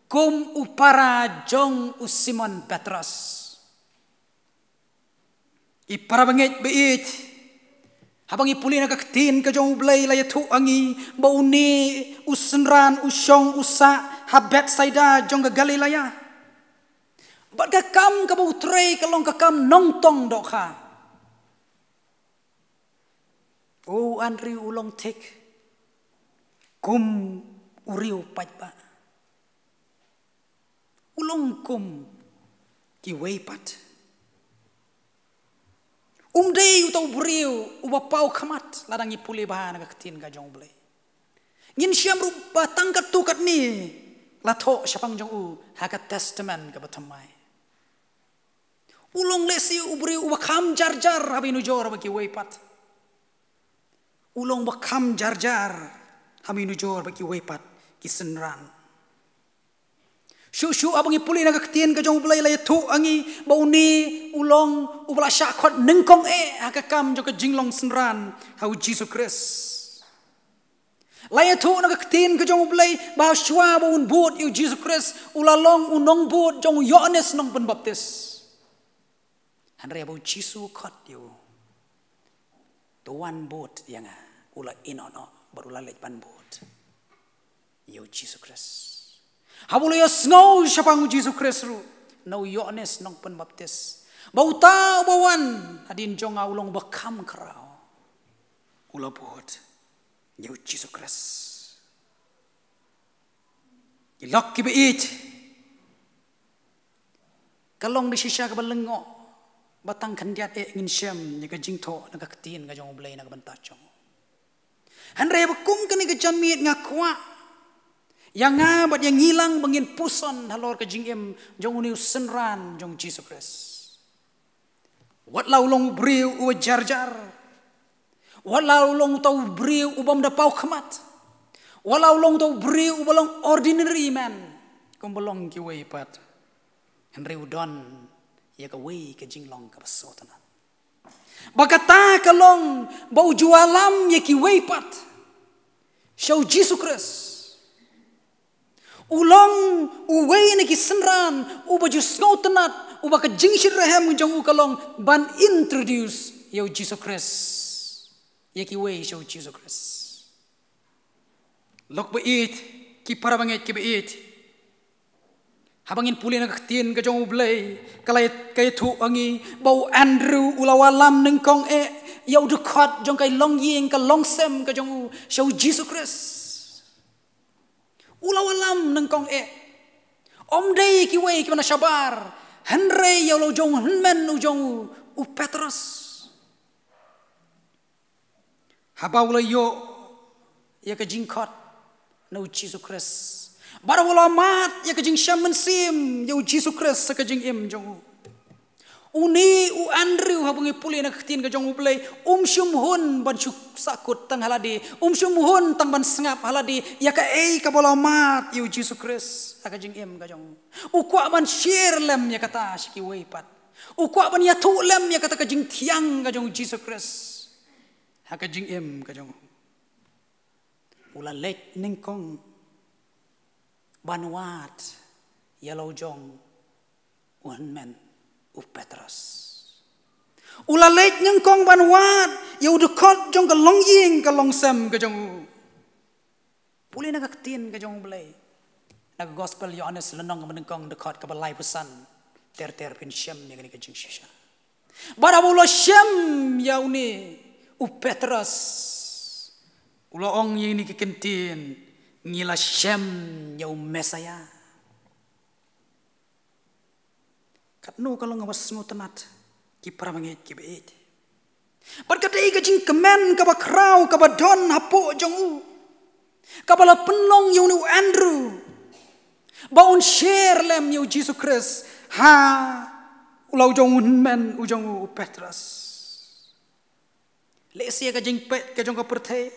kum u para jong u Simon Petros. Ki para bangeit baieit, haba ngi pule na ka ktien ka jong U Blei, la ïathuh ha ngi ba une u synran u shong u sah ha Bethsaida jong ka Galilaya. Bad ka kam kaba u trei ka long ka kam nongtong dohkha. O, u Andrew u long thik kum u riew paidbah. U long kum kiwei pat. Um dei uta u briew uba paw khmat, lada ngi pule bha na ka ktien ka jong U Blei. Ngin shem ruh ba tang katto katne la thoh shaphang jong u ha ka Testament kaba thymmai. U long lehse u briew uba kham jar jar haba nujor bad kiwei pat. U long ba kham jar jar ha mynujor bad kiwei pat ki synran. Shuh shuh haba ngi pule na ka ktien ka jong U Blei, la ïathuh ha ngi ba une u long uba la shah khot nyngkong eh ha ka kam jong ka jinglong synran ha U Jisu Khrist. La ïathuh na ka ktien ka jong U Blei ba shuwa ba un bud ïa U Jisu Khrist, u la long u nongbud jong u Ïoannis Nongpynbaptis. Hynrei haba U Jisu u khot ïa u, to wan bud ïa nga, u la ïehnoh noh bad u la leit ban bud ïa U Jisu Khrist. Haba u la ïohsngew shaphang U Jisu Khrist ruh na u Ïoannis Nongpynbaptis ba uta uba wan hadien jong nga u long uba kham khraw, u la bud ïa U Jisu Khrist. Ki lok kiba ïeit, ka long da shisha kaba lyngngoh ba tang khyndiat eh ngin shem ïa ka jingthoh na ka ktien ka jong U Blei na ka bynta jong u. Hynrei ba kum kane ka janmiet nga kwah ïa nga bad ïa ngi lang ba ngin puson halor ka jingim jong une u synran jong U Jisu Khrist. Wat la u long u briew uba jar jar, wat la u long uta u briew u bym da paw khmat, wat la u long uta u briew uba long ordinary man kumba long kiwei pat, hynrei u don ïa kawei ka jinglong kaba sngewtynnat. Ba kata ka long ba u ju wallam ïa kiwei pat sha U Jisu Khrist. U long uwei na ki synran uba ju sngewtynnat, uba ka jingshitrhem jong u ka long ban introduce ïa U Jisu Khrist ïa kiwei sha U Jisu Khrist. Lok ba ïeit, ki para bangeit kiba ïeit, haba ngin pule na ka ktien ka jong U Blei, ka la ïathuh ha ngi ba u Andrew u la wallam nyngkong eh ïa u dkhot jong ka longïing ka longsem ka jong u sha U Jisu Khrist. U la wallam nyngkong eh. Ym dei kiwei kiba na shabar, hynrei ïa u la u jong u hynmen u jong u, u Petros. Haba u la ïoh ïa ka jingkhot na U Jisu Khrist, bad haba u la mad ïa ka jingshem mynsiem ïa U Jisu Khrist ha ka jingim jong u, une u Andrew, haba ngi pule na ka ktien ka jong U Blei, um shym hun ban shu sahkut tang ha lade, um shym hun tang ban sngap ha lade ïa kaei kaba u la mad ïa U Jisu Khrist ha ka jingim ka jong u. U kwah ban share lem ïa kata sha kiwei pat. U kwah ban ïathuh lem ïa kata ka jingthiang ka jong U Jisu Khrist ha ka jingim ka jong u. U la leit nyngkong ban wad ïa la u jong u hynmen u Petros. U la leit nyngkong ban wad ïa u dkhot jong ka longïing ka longsem ka jong u. Pule na ka ktien ka jong U Blei na ka Gospel Ïoannis lynnong kaba nyngkong, dkhot kaba laiphew san ter ter, phin shem ïa kane ka jingshisha. Bad haba u la shem ïa une u Petros, u la ong ïa kine ki kyntien, ngi la shem ïa u Messaïah. Katno ka long kaba sngewtynnat, ki para bangeit kiba ïeit. Bad ka dei ka jingkmen kaba khraw kaba don hapoh jong u, kaba la pynlong ïa une u Andrew ba un share lem ïa U Jisu Khrist ha u la u jong u hynmen u jong u, u Petros. Lehse ka jingpeit ka jong ka pyrthei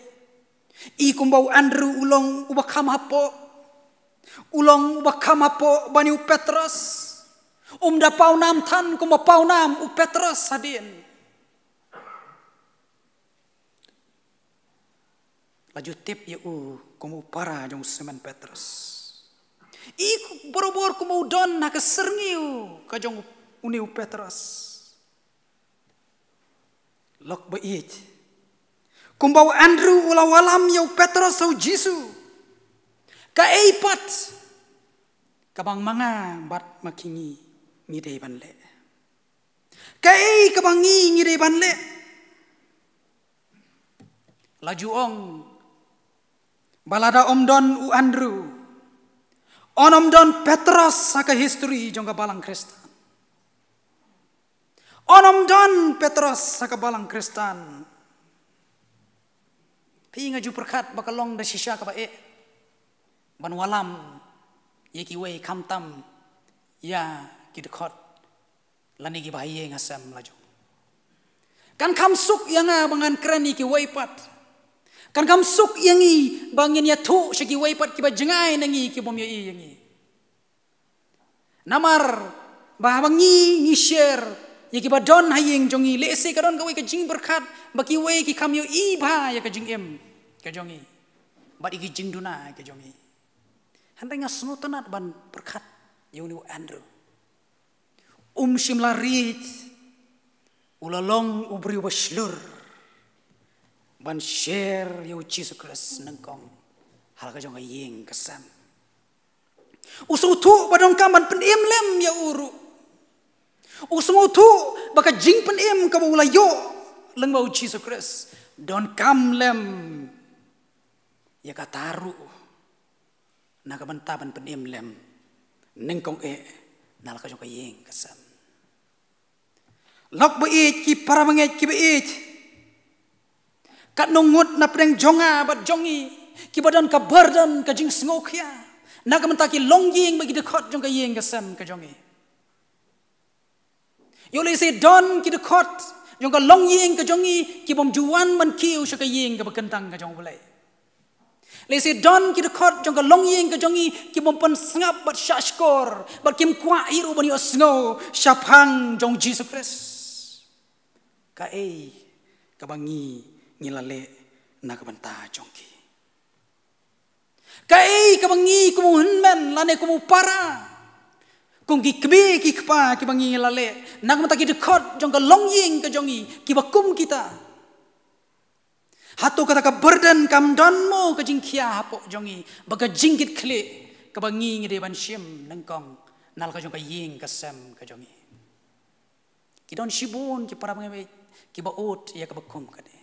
i kumba u Andrew u long uba kham hapoh, u long uba kham hapoh ban ïa u Petros. Um da pawnam than kumba pawnam u Petros hadien. La ju tip ïa u kum u para jong u Simon Petros. I ku-, barabor kumba u don ha ka syrngiew ka jong une u Petros. Lok ba ïeit, kumba u Andrew u la wallam ïa u Petros ha u Jisu, kaei pat kaba ma nga bad ma ki ngi ngi dei ban leh? Kaei kaba ngi ngi dei ban leh? La ju ong ba lada ym don u Andrew, yn ym don Petros ha ka history jong ka balang Khristan. Yn ym don Petros ha ka balang Khristan. Phi, nga ju pyrkhat ba ka long da shisha kaba eh ban wallam ïa kiwei khamtam ïa ki dkhot lane kiba ha ïing ha sem la jong. Kan kham suk ïa nga ba ngan kren ïa kiwei pat. Kan kham suk ïa ngi ba ngin ïathuh sha kiwei pat kiba jngai na ngi, kibym ïohi ïa ngi. Namar ba haba ngi, ngi share ïa kiba don ha ïing jong ngi, lehse ka don kawei ka jingpyrkhat ba kiwei ki kham ïohi bha ïa ka jingim ka jong ngi bad ïa ki jingduna ka jong ngi. Hynrei nga sngewtynnat ban pyrkhat ïa une u Andrew. Um shym la riej, u la long u briew ba shlur ban share ïa u Jisu Khrist nyngkong ha la ka jong ka ïing ka sem. U sngewthuh ba donkam ban pynim lem ïa u ruh. U sngewthuh ba ka jingpynim kaba u la ïoh lyngba u Jisu Khrist donkam lem ïa kata ruh na ka bynta ban pynim lem nyngkong eh na la ka jong ka ïing ka sem. Lok ba ïeit, ki para bangeit kiba ïeit, katno ngut na pdeng jong nga bad jong ngi kiba don ka burden, ka jingsngewkhia na ka bynta ki longïing bad ki dkhot jong ka ïing ka sem ka jong ngi. Ïoh lehse don ki dkhot jong ka longïing ka jong ngi kibym ju wan ban kiew sha ka ïing kaba kyntang ka jong U Blei. Lehse don ki dkhot jong ka longïing ka jong ngi kibym pynsngap bad shahshkor bad kim kwah hi ruh ban ïohsngew shaphang jong Jisu Khrist. Kaei kaba ngi, ngi la leh na ka bynta jong ki? Kaei kaba ngi kum u hynmen lane kum u para, kum ki kmie ki kpa, kiba ngi la leh na ka bynta ki dkhot jong ka longïing ka jong ngi kiba kum kita? Hato kata ka burden kam don mo ka jingkhia hapoh jong ngi ba ka jingkitkhlieh kaba ngi, ngi dei ban shim nyngkong na la ka jong ka ïing ka sem ka jong ngi? Ki don shibun ki para bangeit kiba ud ïa kaba kum kane.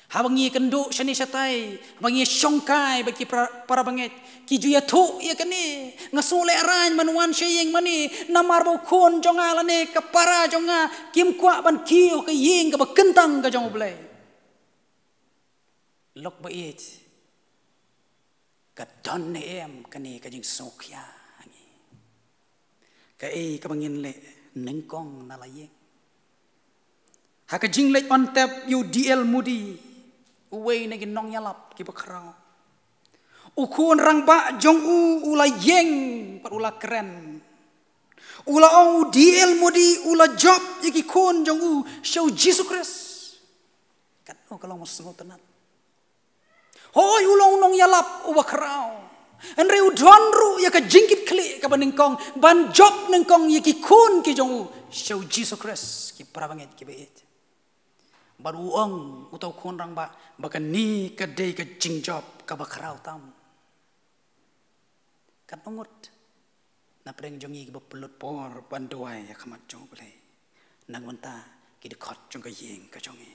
Haba ngi ïakynduh shane shatai, haba ngi ïashongkai bad ki para, para bangeit, ki ju ïathuh ïa kane. Nga sngew lehraiñ ban wan sha ïing mane namar ba u khun jong nga lane ka para jong nga kim kwah ban kiew ha ka ïing kaba kyntang ka jong U Blei. Lok ba ïeit, ka don ne em kane ka jingsngewkhia ha ngi? Kaei kaba ngin leh nyngkong na la ïing? Ha ka jingleit on tep ïa u D L Moody, uwei na ki nongïalap kiba khraw, u khun rangbah jong u u la ïeng bad u la kren. U la ong, u D L Moody u la jop ïa ki khun jong u sha u Jisu Khrist. Katno ka long sngewtynnat. Hooid, u long u nongïalap uba khraw, hynrei u don ruh ïa ka jingkitkhlieh kaba nyngkong ban jop nyngkong ïa ki khun ki jong u sha u Jisu Khrist, ki para bangeit kiba ïeit. Bad u ong, uta u khun rangbah, ba kane ka dei ka jingjop kaba khraw tam. Katno ngut na pdeng jong ngi kiba pynlut por ban duwai ha khmat jong U Blei na ka bynta ki dkhot jong ka ïing ka jong ngi?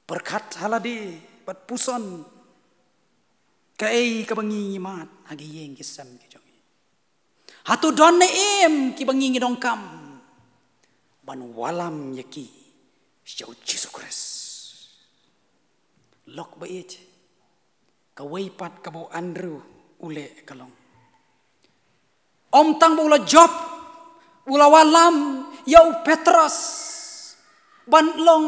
Pyrkhat ha lade bad puson, kaei kaba ngi, ngi mad ha ki ïing ki sem ki jong ngi? Hato don ne em kiba ngi, ngi donkam ban wallam ïa ki sha u Jisu Khrist? Lok ba ïeit, kawei pat kaba u Andrew u leh ka long, ym tang ba u la jop, u la wallam ïa u Petros ban long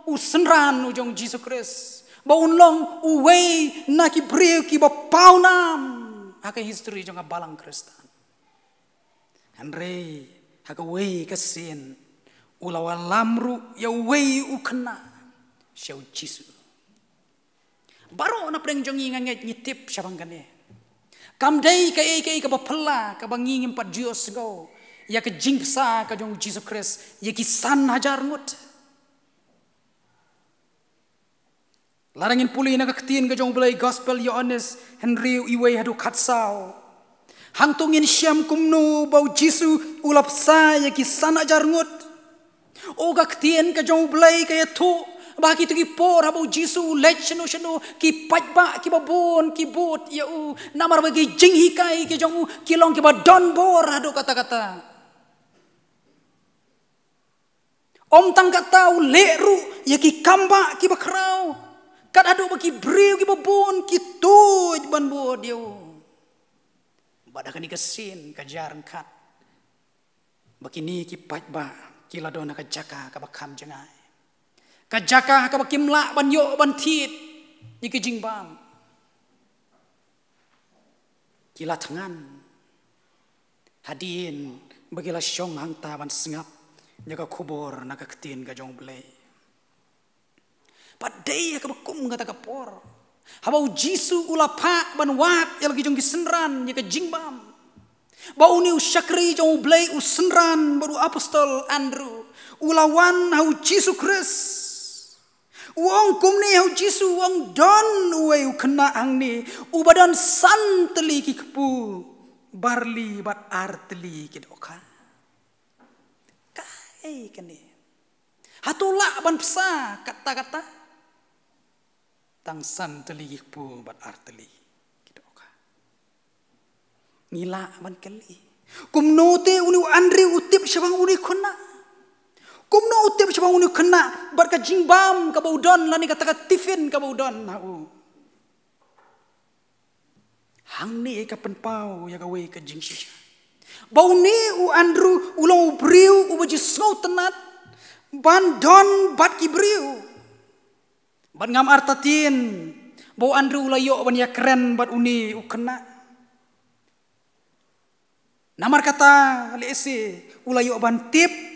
u synran u jong u Jisu Khrist, ba un long uwei na ki briew kiba pawnam ha ka history jong ka balang Khristan. Hynrei ha kawei ka sien u la wallam ruh ïa uwei u khynnah sha u Jisu. Baroh na pdeng jong ngi, nga ngeit ngi tip shaphang kane. Kam dei kaei kaei kaba phylla kaba ngi ngim pat ju ïohsngew ïa ka jingbsa ka jong u Jisu Khrist ïa ki san hajar ngut. Lada ngin pule na ka ktien ka jong U Blei, Gospel Ïoannis hynriew, wei haduh khatsaw, hangto ngin shem kumno ba u Jisu u la bsa ïa ki san hajar ngut. O, ka ktien ka jong U Blei ka ïathuh ba ha kito ki por haba u Jisu u leit shano shano, ki paidbah kiba bun ki bud ïa u, namar ba ki jinghikai ki jong u ki long kiba don bor haduh katta katta. Ym tang katta, u leh ruh ïa ki kambah kiba khraw, kat haduh ba ki briew kiba bun ki tuid ban bud ïa u. Bad ha kane ka sien ka jia ryngkat ba kine ki paidbah ki la don ha ka jaka kaba kham jngai, ka jaka kaba kim lah ban ïoh ban thied ïa ki jingbam. Ki la thngan hadien ba ki la shong hangta ban sngap ïa ka khubor na ka ktien ka jong U Blei. Bad dei ha kaba kum kata ka por, haba U Jisu u la phah ban wad ïa la ki jong ki synran ïa ka jingbam, ba une u shakri jong U Blei u synran bad u apostol Andrew, u la wan ha U Jisu Khrist. U ong kumne ha U Jisu, u ong, "Don uwei u khynnah hangne uba don san tylli ki kpu barli bad ar tylli ki dohkha." Kaei kane? Hato lah ban bsa katta katta? Tang san tylli ki kpu bad ar tylli ki dohkha. Ngi lah ban kylli, kumno te une u Andrew u tip shaphang une u khynnah? Kumno u tip shaphang une u khynnah bad ka jingbam kaba u don, lane kata ka tiffin kaba u don ha u? Hangne ka pynpaw ïa kawei ka jingshisha, ba une u Andrew u long u briew uba ju sngewtynnat ban don bad ki briew. Bad ngam artatien ba u Andrew u la ïoh ban ïakren bad une u khynnah. Namar kata, lehse u la ïoh ban tip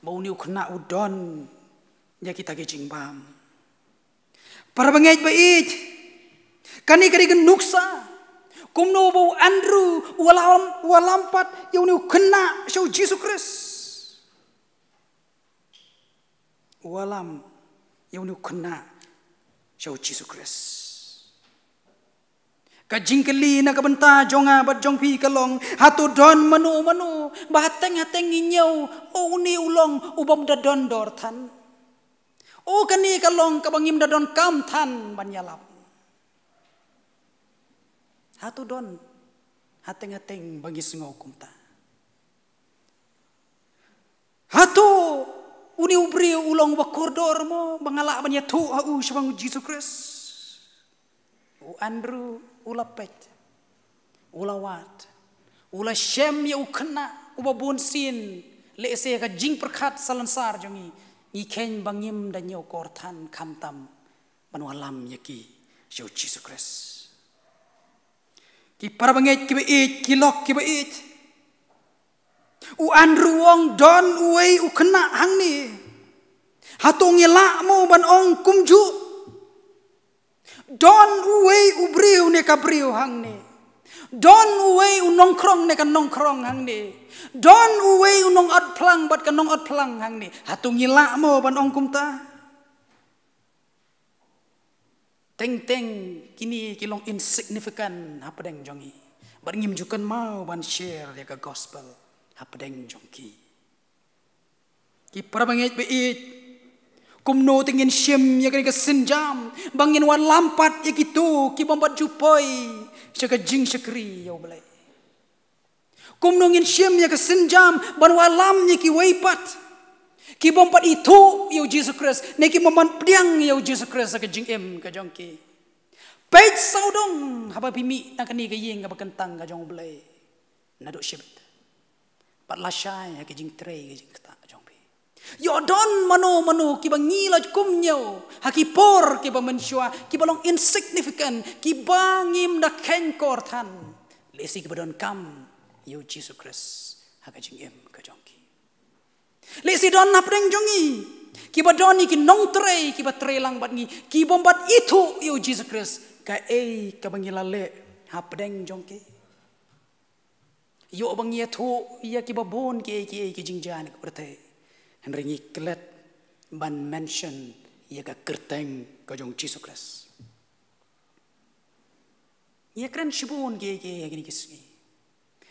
ba une u khynnah u don ïa kita ki jingbam. Para bangeit ba ïeit, kane ka dei ka nuksa kumno ba u Andrew u wallam, u wallam pat ïa une u khynnah sha U Jisu Khrist. U wallam ïa une u khynnah sha U Jisu Khrist. Ka jingkylli na ka bynta jong nga bad jong phi ka long, hato don mano mano ba hateng hateng ngi ñiew, o, une u long u bym da don dor than, o, kane ka long kaba ngim da donkam than ban ïalap? Hato don hateng hateng ba ngi sngew kumta? Hato une u briew u long uba kordor mo ba nga lah ban ïathuh ha u shaphang U Jisu Khrist? U Andrew u la peit, u la wad, u la shem ïa u khynnah uba bun sien, lehse ka jingpyrkhat salonsar jong ngi, ngi kheiñ ba ngim da ñiewkor than khamtam ban wallam ïa ki sha U Jisu Khrist. Ki para bangeit kiba ïeit, ki lok kiba ïeit, u Andrew u ong, don uwei u khynnah hangne. Hato ngi lah mo ban ong kumjuh? Don uwei u briew ne ka briew hangne. Don uwei u nongkhrong ne ka nongkhrong hangne. Don uwei u nongot phlang bad ka nongot phlang hangne. Hato ngi lah mo ban ong kumta? Teng teng kine ki long insignificant hapdeng jong ngi, bad ngim ju kynmaw ban share ïa ka gospel hapdeng jong ki. Ki para bangeit ba ïeit, kumno te ngin shim ïa kane ka sienjam ba ngin wallam pat ïa kito ki bym pat ju poi sha ka jingshakri ïa U Blei? Kumno ngin shim ïa ka sienjam ban wallam ïa kiwei pat ki bym pat ithuh ïa U Jisu Khrist, ne ki bym pat pdiang ïa U Jisu Khrist ha ka jingim ka jong ki? Peit sawdong haba phi mih na kane ka ïing kaba kyntang ka jong U Blei naduh shibit, bad lashai ha ka jingtrei ka jingktah ka jong phi. Ïoh don mano mano kiba ngi la kum ñiew ha ki por kiba mynshuwa, kiba long insignificant, kiba ngim da kheiñ kor than, lehse kiba donkam ïa U Jisu Khrist ha ka jingim ka jong ki. Lehse don hapdeng jong ngi kiba don ïa ki nongtrei kiba trei lang bad ngi, ki bym pat ithuh ïa U Jisu Khrist. Kaei kaba ngi la leh hapdeng jong ki? Ïoh ba ngi ïathuh ïa kiba bun kiei kiei ki jingjia na ka pyrthei, hynrei ngi klet ban mention ïa ka kyrteng ka jong U Jisu Khrist. Ngi ïakren shibun kiei kiei ha kine ki sngi.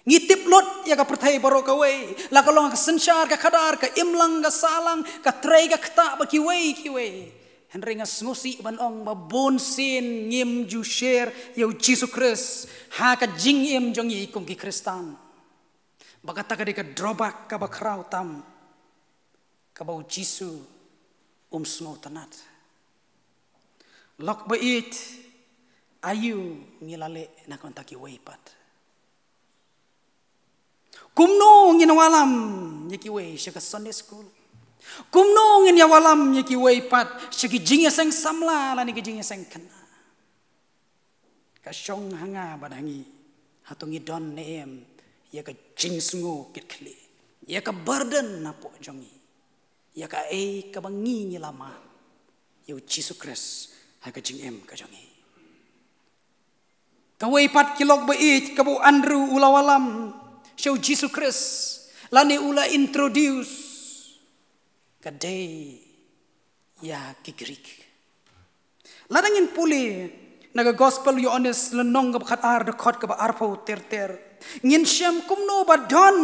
Ngi tip lut ïa ka pyrthei baroh kawei, la ka long ka synshar, ka khadar, ka imlang, ka sahlang, ka trei ka ktah bad kiwei kiwei. Hynrei nga sngewsih ban ong ba bun sien ngim ju share ïa U Jisu Khrist ha ka jingim jong ngi kum ki Khristan. Ba kata ka dei ka drawback kaba khraw tam, kaba U Jisu um sngewtynnat. Lok ba ïeit, aïu ngi la leh na ka bynta kiwei pat? Kumno ngin wallam ïa kiwei sha ka Sunday school? Kumno ngin ïa wallam ïa kiwei pat sha ki jingïaseng samla lane ki jingïaseng khynnah? Ka shong ha nga bad ha ngi, hato ngi don ne em ïa ka jingsngew kit khlieh, ïa ka burden napoh jong ngi, ïa kaei kaba ngi ngi la mad ïa u Jisu Khrist ha ka jingim ka jong ngi? Kawei pat ki lok ba ïeit kaba u Andrew u la wallam sha u Jisu Khrist lane u la introduce, ka dei ïa ki Greek. Lada ngin pule na ka Gospel Ïoannis lynnong kaba khatar, dkhot kaba arphew ter ter, ngin shem kumno ba don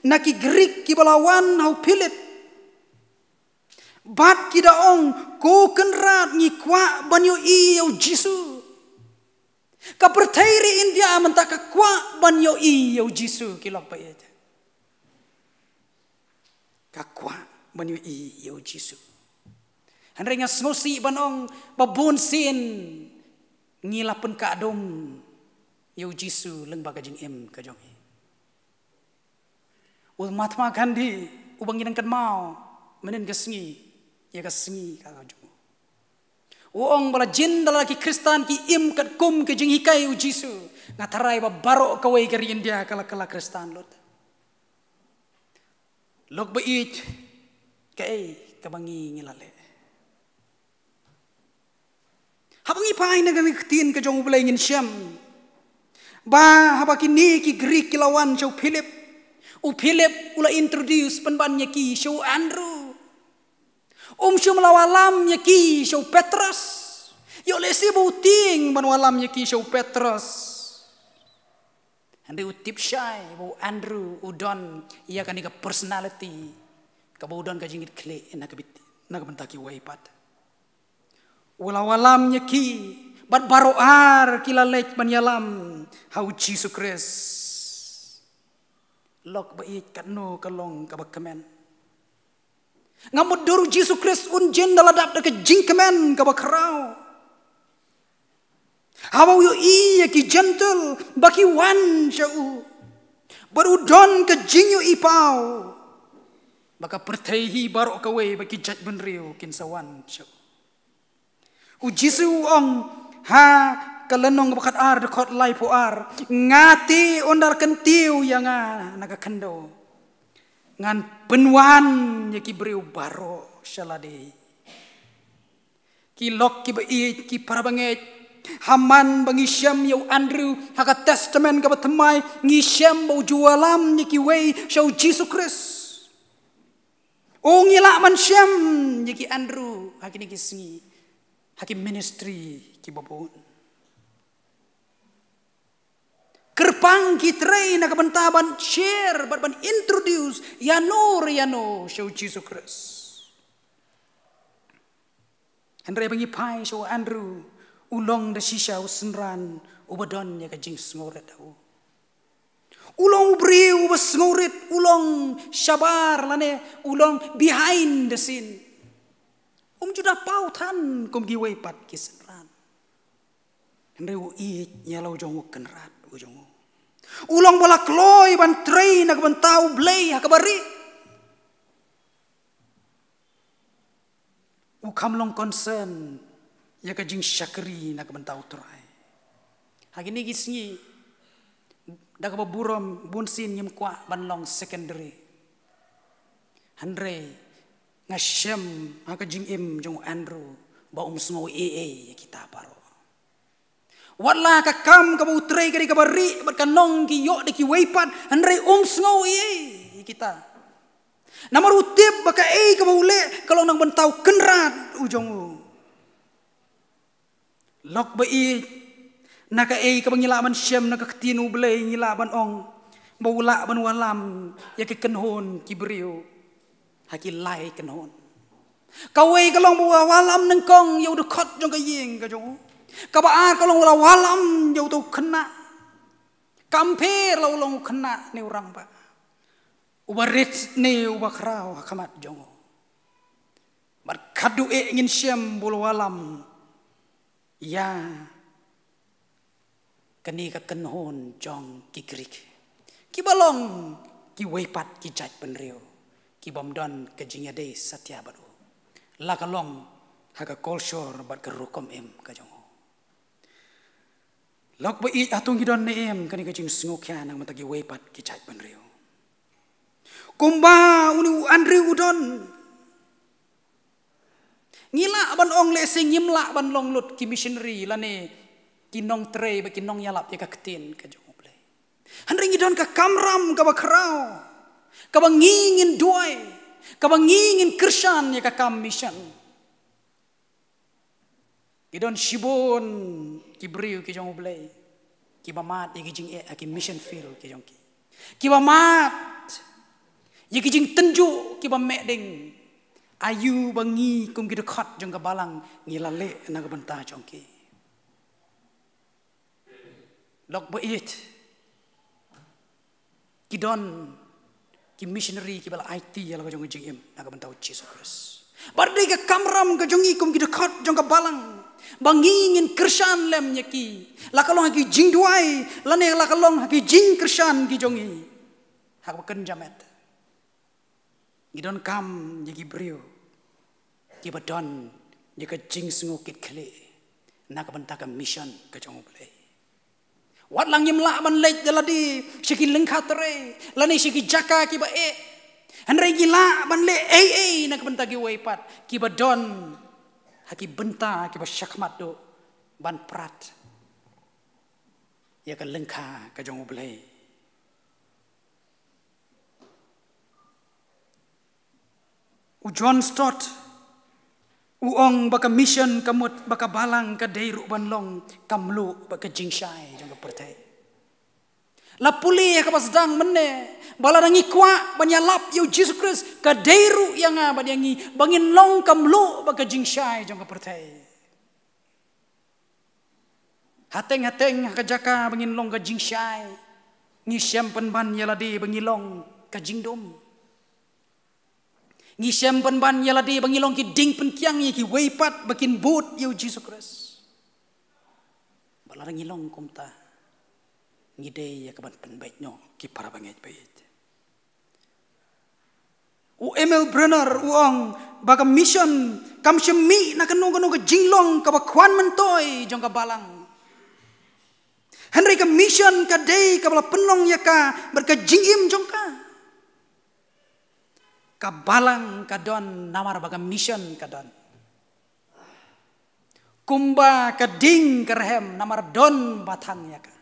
na ki Greek kiba la wan ha u Philip bad ki da ong, "Ko Kynrad, ngi kwah ban ïohi ïa u Jisu." Ka pyrthei ri India mynta ka kwah ban ïohi ïa u Jisu, ki lok ba ïeit. Ka kwah ban ïohi ïa u Jisu. Hynrei nga sngewsih ban ong ba bun sien ngi la pynkah dum ïa u Jisu lyngba ka jingim ka jong ngi. U Mahatma Gandhi, uba ngi dang kynmaw mynhynnin ka sngi ïa ka sngi ka jong u, u ong ba la jin da la ki Khristan ki im katkum ka jinghikai u Jisu, nga tharai ba baroh kawei ka ri India ka la, ka la Khristan lut. Lok ba ïeit, kaei kaba ngi ngi la leh? Haba ngi phai na ka ktien ka jong U Blei ngin shem ba haba kine ki Greek ki la wan sha u Philip, u Philip u la introduce pynban ïa ki sha u Andrew. Um shym la wallam ïa ki sha u Petros. Ïoh lehse ba u tieng ban wallam ïa ki sha u Petros. Hynrei u tip shai ba u Andrew u don ïa kane ka personality kaba u don ka jingkitkhlieh na ka bit, na ka bynta kiwei pat. U la wallam ïa ki bad baroh ar ki la leit ban ïalam ha u Jisu Khrist. Lok ba ïeit, katno ka long kaba kmen. Nga mut dur u Jisu Khrist un jin da la dap da ka jingkmen kaba khraw. Haba u ïohi ïa ki Jentil ba ki wan sha u, bad u don ka jingïohi paw ba ka pyrthei hi baroh kawei bad ki jaitbynriew kin sa wan sha u. U Jisu u ong ha ka lynnong ba khatar, dkhot laiphew ar, "Nga te ynda la kyntiew ïa nga na ka khyndew, ngan pynwan ïa ki briew baroh sha lade." Ki lok kiba ïeit, ki para bangeit, ha man ba ngi shem ïa u Andrew ha ka Testament kaba thymmai, ngi shem ba u ju wallam ïa kiwei sha u Jisu Khrist. U ngi lah ban shem ïa ki Andrew ha kine ki sngi ha ki ministry kiba bun. Kyrpang ki trei na ka bynta ban share bad ban introduce ïano re ïano sha u Jisu Khrist. Hynrei ba ngi phai sha u Andrew, u long da shisha u synran uba don ïa ka jingsngewrit ha u. U long u briew uba sngewrit, u long shabar lane u long behind the scene. Um ju da paw than kum kiwei pat ki synran. Hynrei u ïeit ïa la u jong u kynrad u jong u. U long ba la kloi ban trei na ka bynta U Blei ha kaba rieh. U kham long concern ïa ka jingshakri na ka bynta U Trai. Ha kine ki sngi, da kaba burom, bun sien ngim kwah ban long secondary. Hynrei nga shem ha ka jingim jong u Andrew ba um sngew ei ei ïa kita baroh. Wat la ka kam kaba u trei ka dei kaba rieh bad ka nong ki ïoh da kiwei pat, hynrei um sngew ei ei ïa kita. Namar u tip ba kaei kaba u leh ka long na ka bynta u kynrad u jong u. Lok ba ïeit, na kaei kaba ngi lah ban shem na ka ktien U Blei, ngi lah ban ong ba u lah ban wallam ïa ki kynhun ki briew ha ki lai kynhun. Kawei ka long ba u la wallam nyngkong ïa u dkhot jong ka ïing ka jong u. Kaba ar ka long u la wallam ïa uto u khynnah. Kam pher la u long u khynnah ne u rangbah, uba rit ne uba khraw ha khmat jong u. Bad khadduh eh ngin shem ba u la wallam ïa kane ka kynhun jong ki Greek. Kiba long kiwei pat ki jaitbynriew ki bym don ka jingïadei satia bad u, la ka long ha ka kolshor bad ka rukom im ka jong u. Lok ba ïeit, hato ngi don ne em kane ka jingsngewkhia na ka bynta kiwei pat ki jaitbynriew? Kumba une u Andrew u don, ngi lah ban ong lehse ngim lah ban long lut ki missionary lane ki nongtrei bad ki nongïalap ïa ka ktien ka jong U Blei. Hynrei ngi don ka kamram kaba khraw, kaba ngi ngin duwai, kaba ngi ngin kyrshan ïa ka kam mission. Ki don shibun ki briew ki jong U Blei kiba mad ïa ki jingeh ha ki mission field ki jong ki, kiba mad ïa ki jingtynjuh kiba meh ding. Aïu ba ngi kum ki dkhot jong ka balang ngi la leh na ka bynta jong ki? Lok ba ïeit, ki don ki missionary kiba la aiti ïa la ka jong ka jingim na ka bynta U Jisu Khrist. Bad dei ka kamram ka jong ngi kum ki dkhot jong ka balang ba ngi ngin kyrshan lem ïa ki, la ka long ha ki jingduwai lane la ka long ha ki jingkyrshan ki jong ngi. Ha kaba kynja met, ngi donkam ïa ki briew kiba don ïa ka jingsngew kit khlieh na ka bynta ka mission ka jong U Blei. Wat la ngim lah ban leit da lade sha ki lyngkha trei lane sha ki jaka kiba eh, hynrei ngi lah ban leh ei ei na ka bynta kiwei pat kiba don ha ki bynta kiba shakhmat duh ban prat ïa ka lyngkha ka jong U Blei. U John Stott u ong ba ka mission ka mut ba ka balang ka dei ruh ban long ka mluh bad ka jingshai jong ka pyrthei. La pule ha kaba sdang mynne ba lada ngi kwah ban ïalap ïa U Jisu Khrist, ka dei ruh ïa nga bad ïa ngi ba ngin long ka mluh bad ka jingshai jong ka pyrthei. Hateng hateng ha ka jaka ba ngin long ka jingshai, ngi shem pynban ïa lade ba ngi long ka jingdum. Ngi shem pynban ïa lade ba ngi long ki dieng pynkiang ïa kiwei pat ba kin bud ïa U Jisu Khrist. Bad lada ngi long kumta, ngi dei ïa kaban pynbeit noh ki para bangeit baieit. U Emil Brunner u ong ba ka mission kam shym mih na kano kano ka jinglong kaba kwah myntoi jong ka balang. Hynrei ka mission ka dei kaba la pynlong ïa ka bad ka jingim jong ka. Ka balang ka don namar ba ka mission ka don. Kumba ka dieng ka rhem namar don ba thang ïa ka.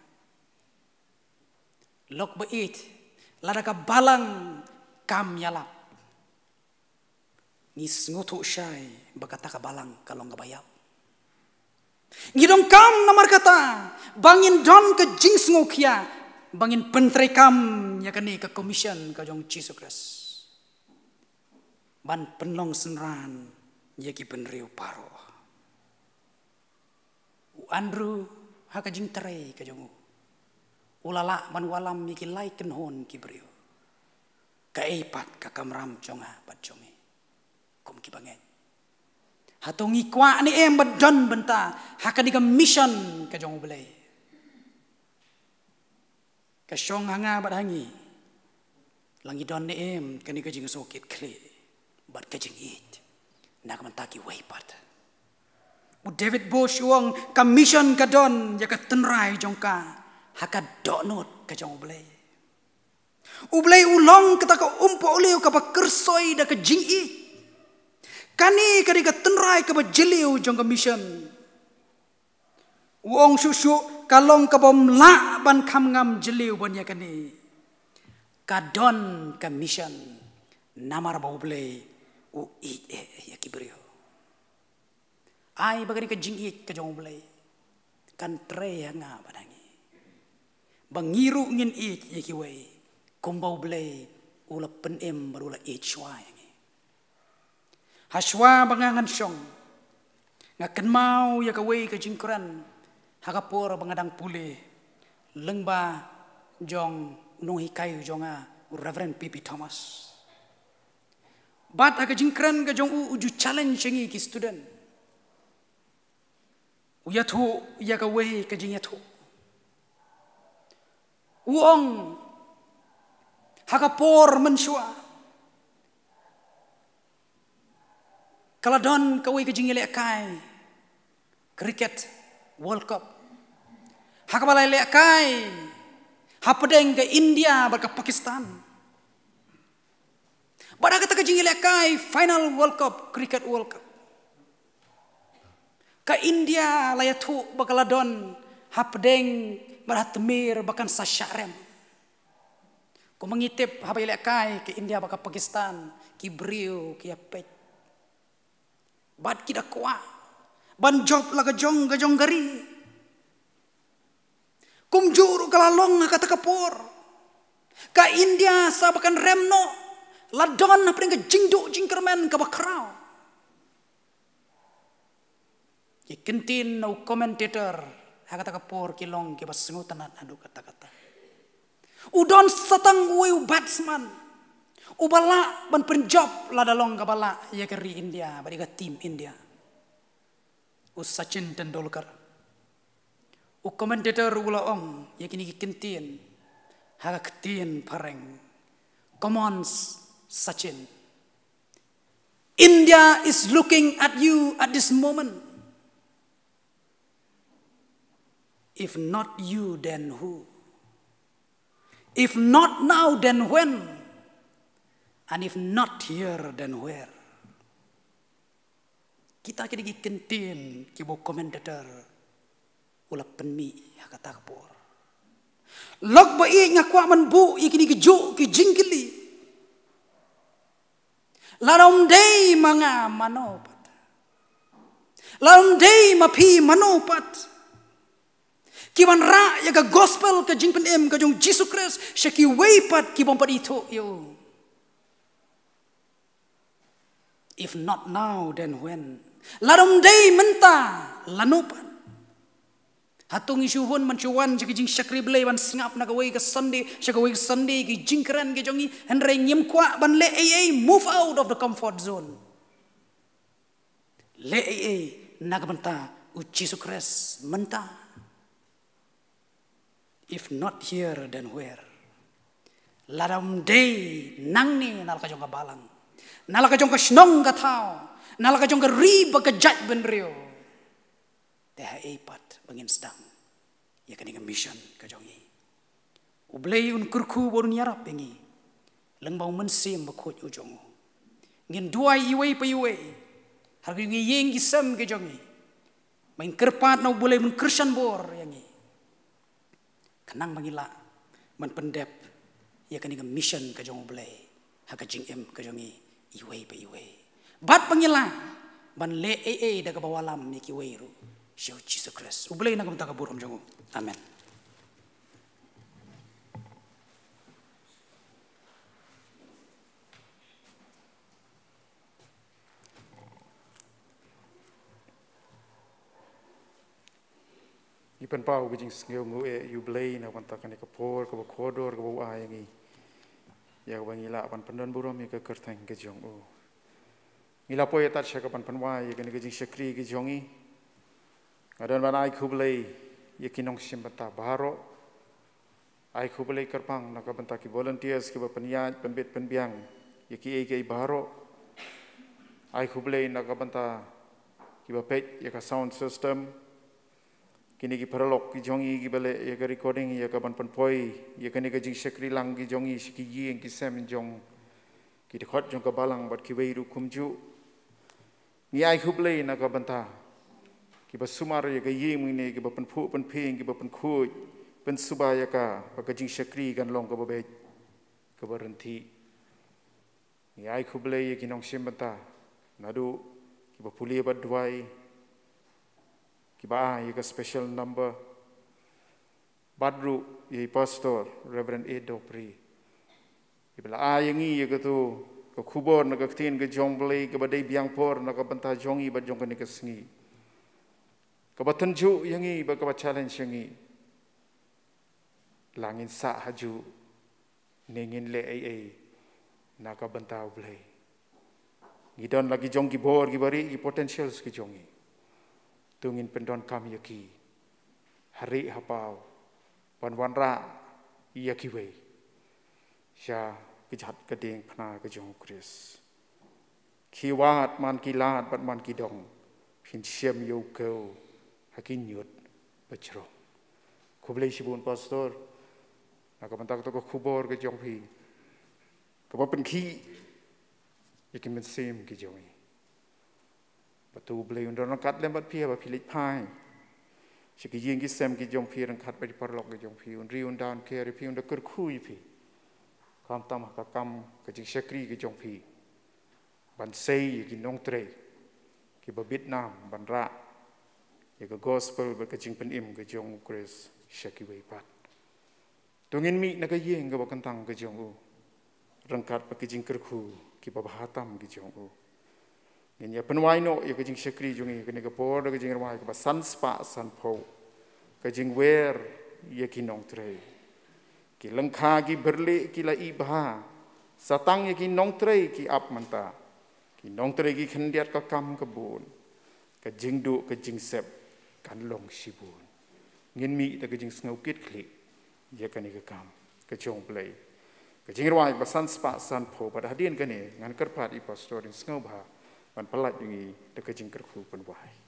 Lok baieit, lada ka balang kam ïalap, ngi sngewthuh shai ba kata ka balang ka long kaba ïap. Ngi donkam namar kata ba ngin don ka jingsngewkhia ba ngin pyntreikam ïa kane ka commission ka jong Jisu Khrist ban pynlong synran ïa ki bynriew baroh. U Andrew ha ka jingtrei ka jong u, u la lah ban wallam ïa ki lai kynhun ki briew. Kaei pat ka kamram jong nga bad jong ngi kum ki bangeit? Hato ngi kwah ne em ban don bynta ha kane ka mission ka jong U Blei? Ka shong ha nga bad ha ngi, la ngi don ne em kane ka jingsngewkitkhlieh bad ka jingïeit na ka bynta kiwei pat? U David Bush u ong ka mission ka don ïa ka tynrai jong ka ha ka dohnud ka jong U Blei. U Blei u long kata ka umpohliew kaba kyrsoi da ka jingïeit. Kane ka dei ka tynrai kaba jylliew jong ka mission. U ong shuh shuh ka long kabym lah ban kham ngam jylliew ban ïa kane. Ka don ka mission namar ba U Blei u ïeit eh ïa ki briew. Ai ba kane ka jingïeit ka jong U Blei kan trei ha nga bad ha ngi, ba ngi ruh ngin ïeit ïa kiwei kumba U Blei u la pynim bad u la ïeit shuwa ïa ngi. Hashwa ba nga ngan shong, nga kynmaw ïa kawei ka jingkren ha ka por ba nga dang pule lyngba jong u nonghikai jong nga, u Reverend P P Thomas. Bad ha ka jingkren ka jong u, u ju challenge ïa ngi ki student. U ïathuh ïa kawei ka jingïathuh. U ong Ha ka por mynshuwa ka la don kawei ka jingïalehkai Cricket World Cup, ha kaba la ïalehkai hapdeng ka India bad ka Pakistan. Bad ha kata ka jingïalehkai final World Cup, Cricket World Cup, ka India la ïathuh ba ka la don hapdeng bad ha tmier ba kan sa shah rem. Kumba ngi tip, haba ïalehkai ka India bad ka Pakistan, ki briew ki ïapeit bad ki da kwah ban jop la ka jong ka jong ka ri. Kumjuh ruh ka la long ha kata ka por. Ka India sa ba kan rem noh, la don hapdeng ka jingduh jingkyrmen kaba khraw. Ki kyntien na u commentator ha kata ka por ki long kiba sngewtynnat haduh katta katta. U don sa tang uwei u batsman uba lah ban pynjop lada long kaba lah ïa ka ri India bad ïa ka team India, u Sachin Tendulkar. U commentator u la ong ïa kine ki kyntien ha ka ktien phareng: "Come on, S-, Sachin. India is looking at you at this moment. If not you, then who? If not now, then when? And if not here, then where?" Kita ki dei ki kyntien kiba u commentator u la pynmih ha kata ka por. Lok ba ïeit, nga kwah ban buh ïa kine ki juh ki jingkylli. Lada ym dei ma nga, mano pat? Lada ym dei ma phi, mano pat? Ki ban rah ïa ka gospel, ka jingpynim ka jong Jisu Khrist sha kiwei pat ki bym pat ithuh ïa u. If not now, then when? Lada ym dei mynta, lano pat? Hato ngi shu hun ban shu wan sha ka jingshakri Blei ban sngap na kawei ka Sunday sha kawei ka Sunday ki jingkren ki jong ngi, hynrei ngim kwah ban leh ei ei, move out of the comfort zone? Leh ei ei na ka bynta u Jisu Khrist mynta. If not here, then where? Lada ym dei nangne na la ka jong ka balang, na la ka jong ka shnong ka thaw, na la ka jong ka ri bad ka jaitbynriew, te ha ei pat ba ngin sdang ïa kane ka mission ka jong ngi? U Blei un kyrkhu bad un ïarap ïa ngi lyngba u Mynsiem Bakhuid u jong u. Ngin duwai iwei pa iwei ha ka jong ngi, ïing ki sem ki jong ngi. Ba ngin kyrpad na u Blei ban kyrshan bor ïa ngi, khnang ba ngin lah ban pyndep ïa kane ka mission ka jong u Blei ha ka jingim ka jong ngi iwei pa iwei. Bad ba ngin lah ban leh ei ei da kaba wallam ïa kiwei ruh sha u Jisu Khrist. U Blei na ka bynta ka burom jong u. Amen. Ngi pynpaw ka jingsngewnguh ïa u Blei na ka bynta kane ka por kaba kordor kaba u ai ïa ngi, ïa kaba ngi lah ban pyndonburom ïa ka kyrteng ka jong u. Ngi la poi ïatat sha ka ban pynwai ïa kane ka jingshakri ka jong ngi. Nga don ban ai khublei ïa ki nongshim bynta baroh. Ai khublei kyrpang na ka bynta ki volunteers kiba pynïaid pynbit pynbiang ïa kiei kiei baroh. Ai khublei na ka bynta kiba peit ïa ka sound system. Kine ki paralok ki jong ngi kiba leh ïa ka recording, ïa ka ban pynpoi ïa kane ka jingshakri lang ki jong ngi sha ki ïing ki sem jong ki dkhot jong ka balang bad kiwei ruh kumjuh. Ngi ai khublei na ka bynta kiba sumar ïa ka ïing mane, kiba pynphuh pynphieng, kiba pynkhuid pynsuba ïa ka, ba ka jingshakri kan long kaba beit, kaba ryntih. Ngi ai khublei ïa ki nongshim bynta naduh kiba pule bad duwai, kiba ai ïa ka special number, bad ruh ïa i Pastor Reverend A Dopri, iba la ai ïa ngi ïa kato ka khubor na ka ktien ka jong u Blei kaba dei biang por na ka bynta jong ngi bad jong kane ka sngi, kaba tynjuh ïa ngi bad kaba challenge ïa ngi. La ngin sah hajuh ne ngin leh ei ei na ka bynta u Blei? Ngi don la ki jong ki bor kiba rieh, ki potentials ki jong ngi. To ngin pyndonkam ïa ki ha rieh ha paw ban wanrah ïa kiwei. sha ka jhat ka diengphna ka jong u Khrist. Ki wad man ki lad bad man ki dong, phin shem ïa u kew ha ki ñiut ba jrong. Khublei shibun Pastor, na ka bynta ka khubor ka jong phi, kaba pynkhih ïa ki mynsiem ki jong ngi. Bad to U Blei un don ryngkat lem bad phi, ba phi leit phai sha ki ïing ki sem ki jong phi ryngkat bad ki paralok ki jong phi, un ri un da un kiar ïa phi, un da kyrkhu ïa phi. Khamtam ha ka kam ka jingshakri ka jong phi, ban sei ïa ki nongtrei kiba bit nam ban rah ïa ka gospel bad ka jingpynim ka jong u Khrist sha kiwei pat. To ngin mih na ka ïing kaba kyntang ka jong u, ryngkat bad ka jingkyrkhu kiba bha tam ka jong u. Ngin ïa pynwai noh ïa ka jingshakri jong ngi kane ka por da ka jingrwai kaba san spah san phew, ka jingwer ïa ki nongtrei. Ki lyngkha ki byrlih ki la ïeh bha, sa tang ïa ki nongtrei ki ap mynta. Ki nongtrei ki khyndiat ka kam ka bun, ka jingduh ka jingsep kan long shibun. Ngin mih da ka jingsngew kit khlieh ïa kane ka kam ka jong U Blei. Ka jingrwai ba san spah san phew, bad hadien kane ngan kyrpad ïa i Pastor, in sngewbha ban pyllait ïa ngi da ka jingkyrkhu pynwai.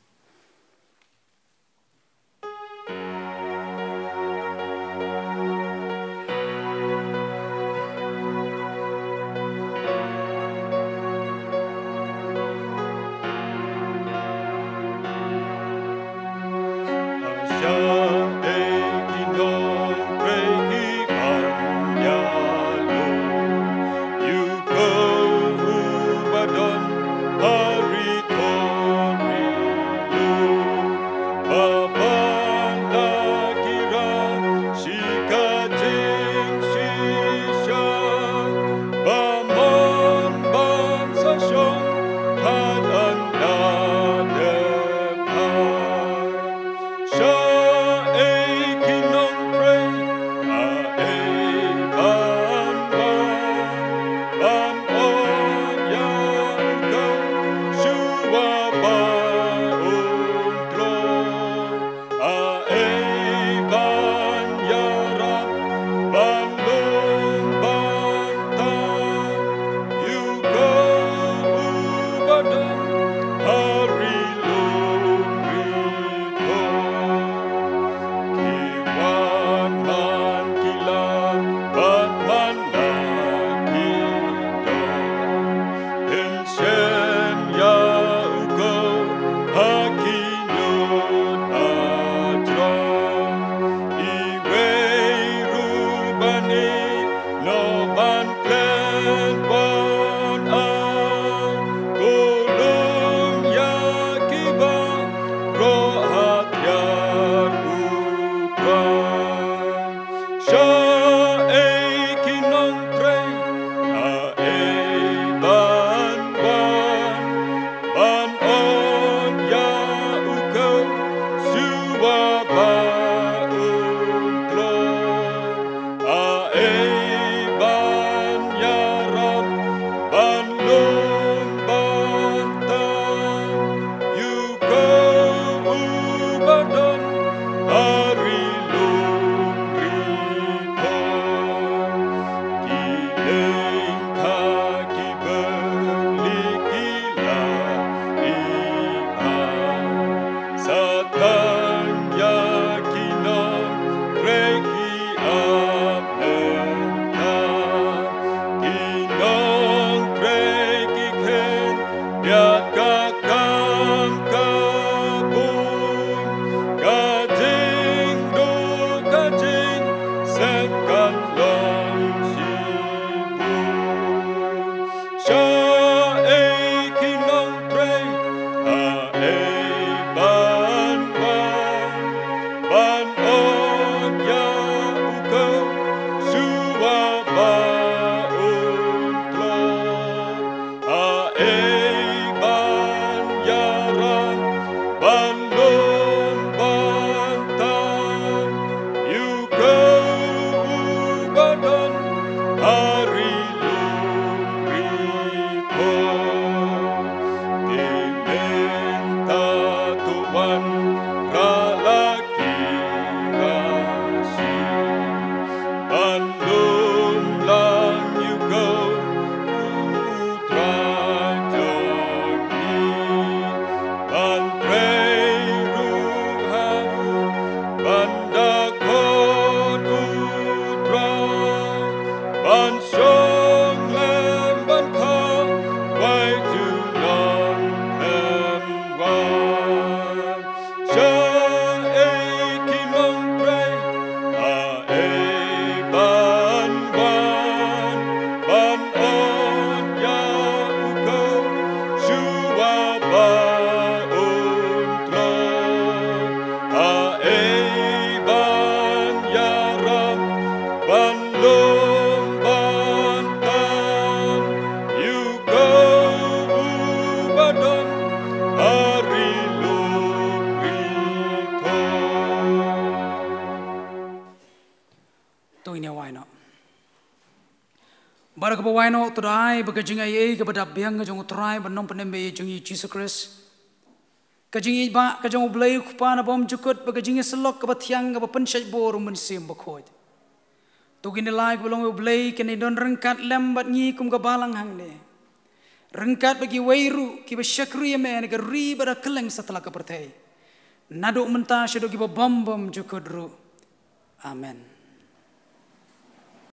Bad kaba wai noh, to da ai ba ka jingaiei kaba dap biang ka jong U Trai bad Nongpynim ba ïeit jong ngi Jisu Khrist, ka jingïeit ba ka jong U Blei U Kpa na bymjukut, bad ka jingïasyllok kaba thiang kaba pynshait bor U Mynsiem Bakhuid, to kin ïalai kaba long U Blei, kin don ryngkat lem bad ngi kum ka balang hangne, ryngkat bad kiwei ruh kiba shakri ïa me ha ka ri bad ha kylleng satlak ka pyrthei, naduh mynta shaduh kiba bym bymjukut ruh. Amen.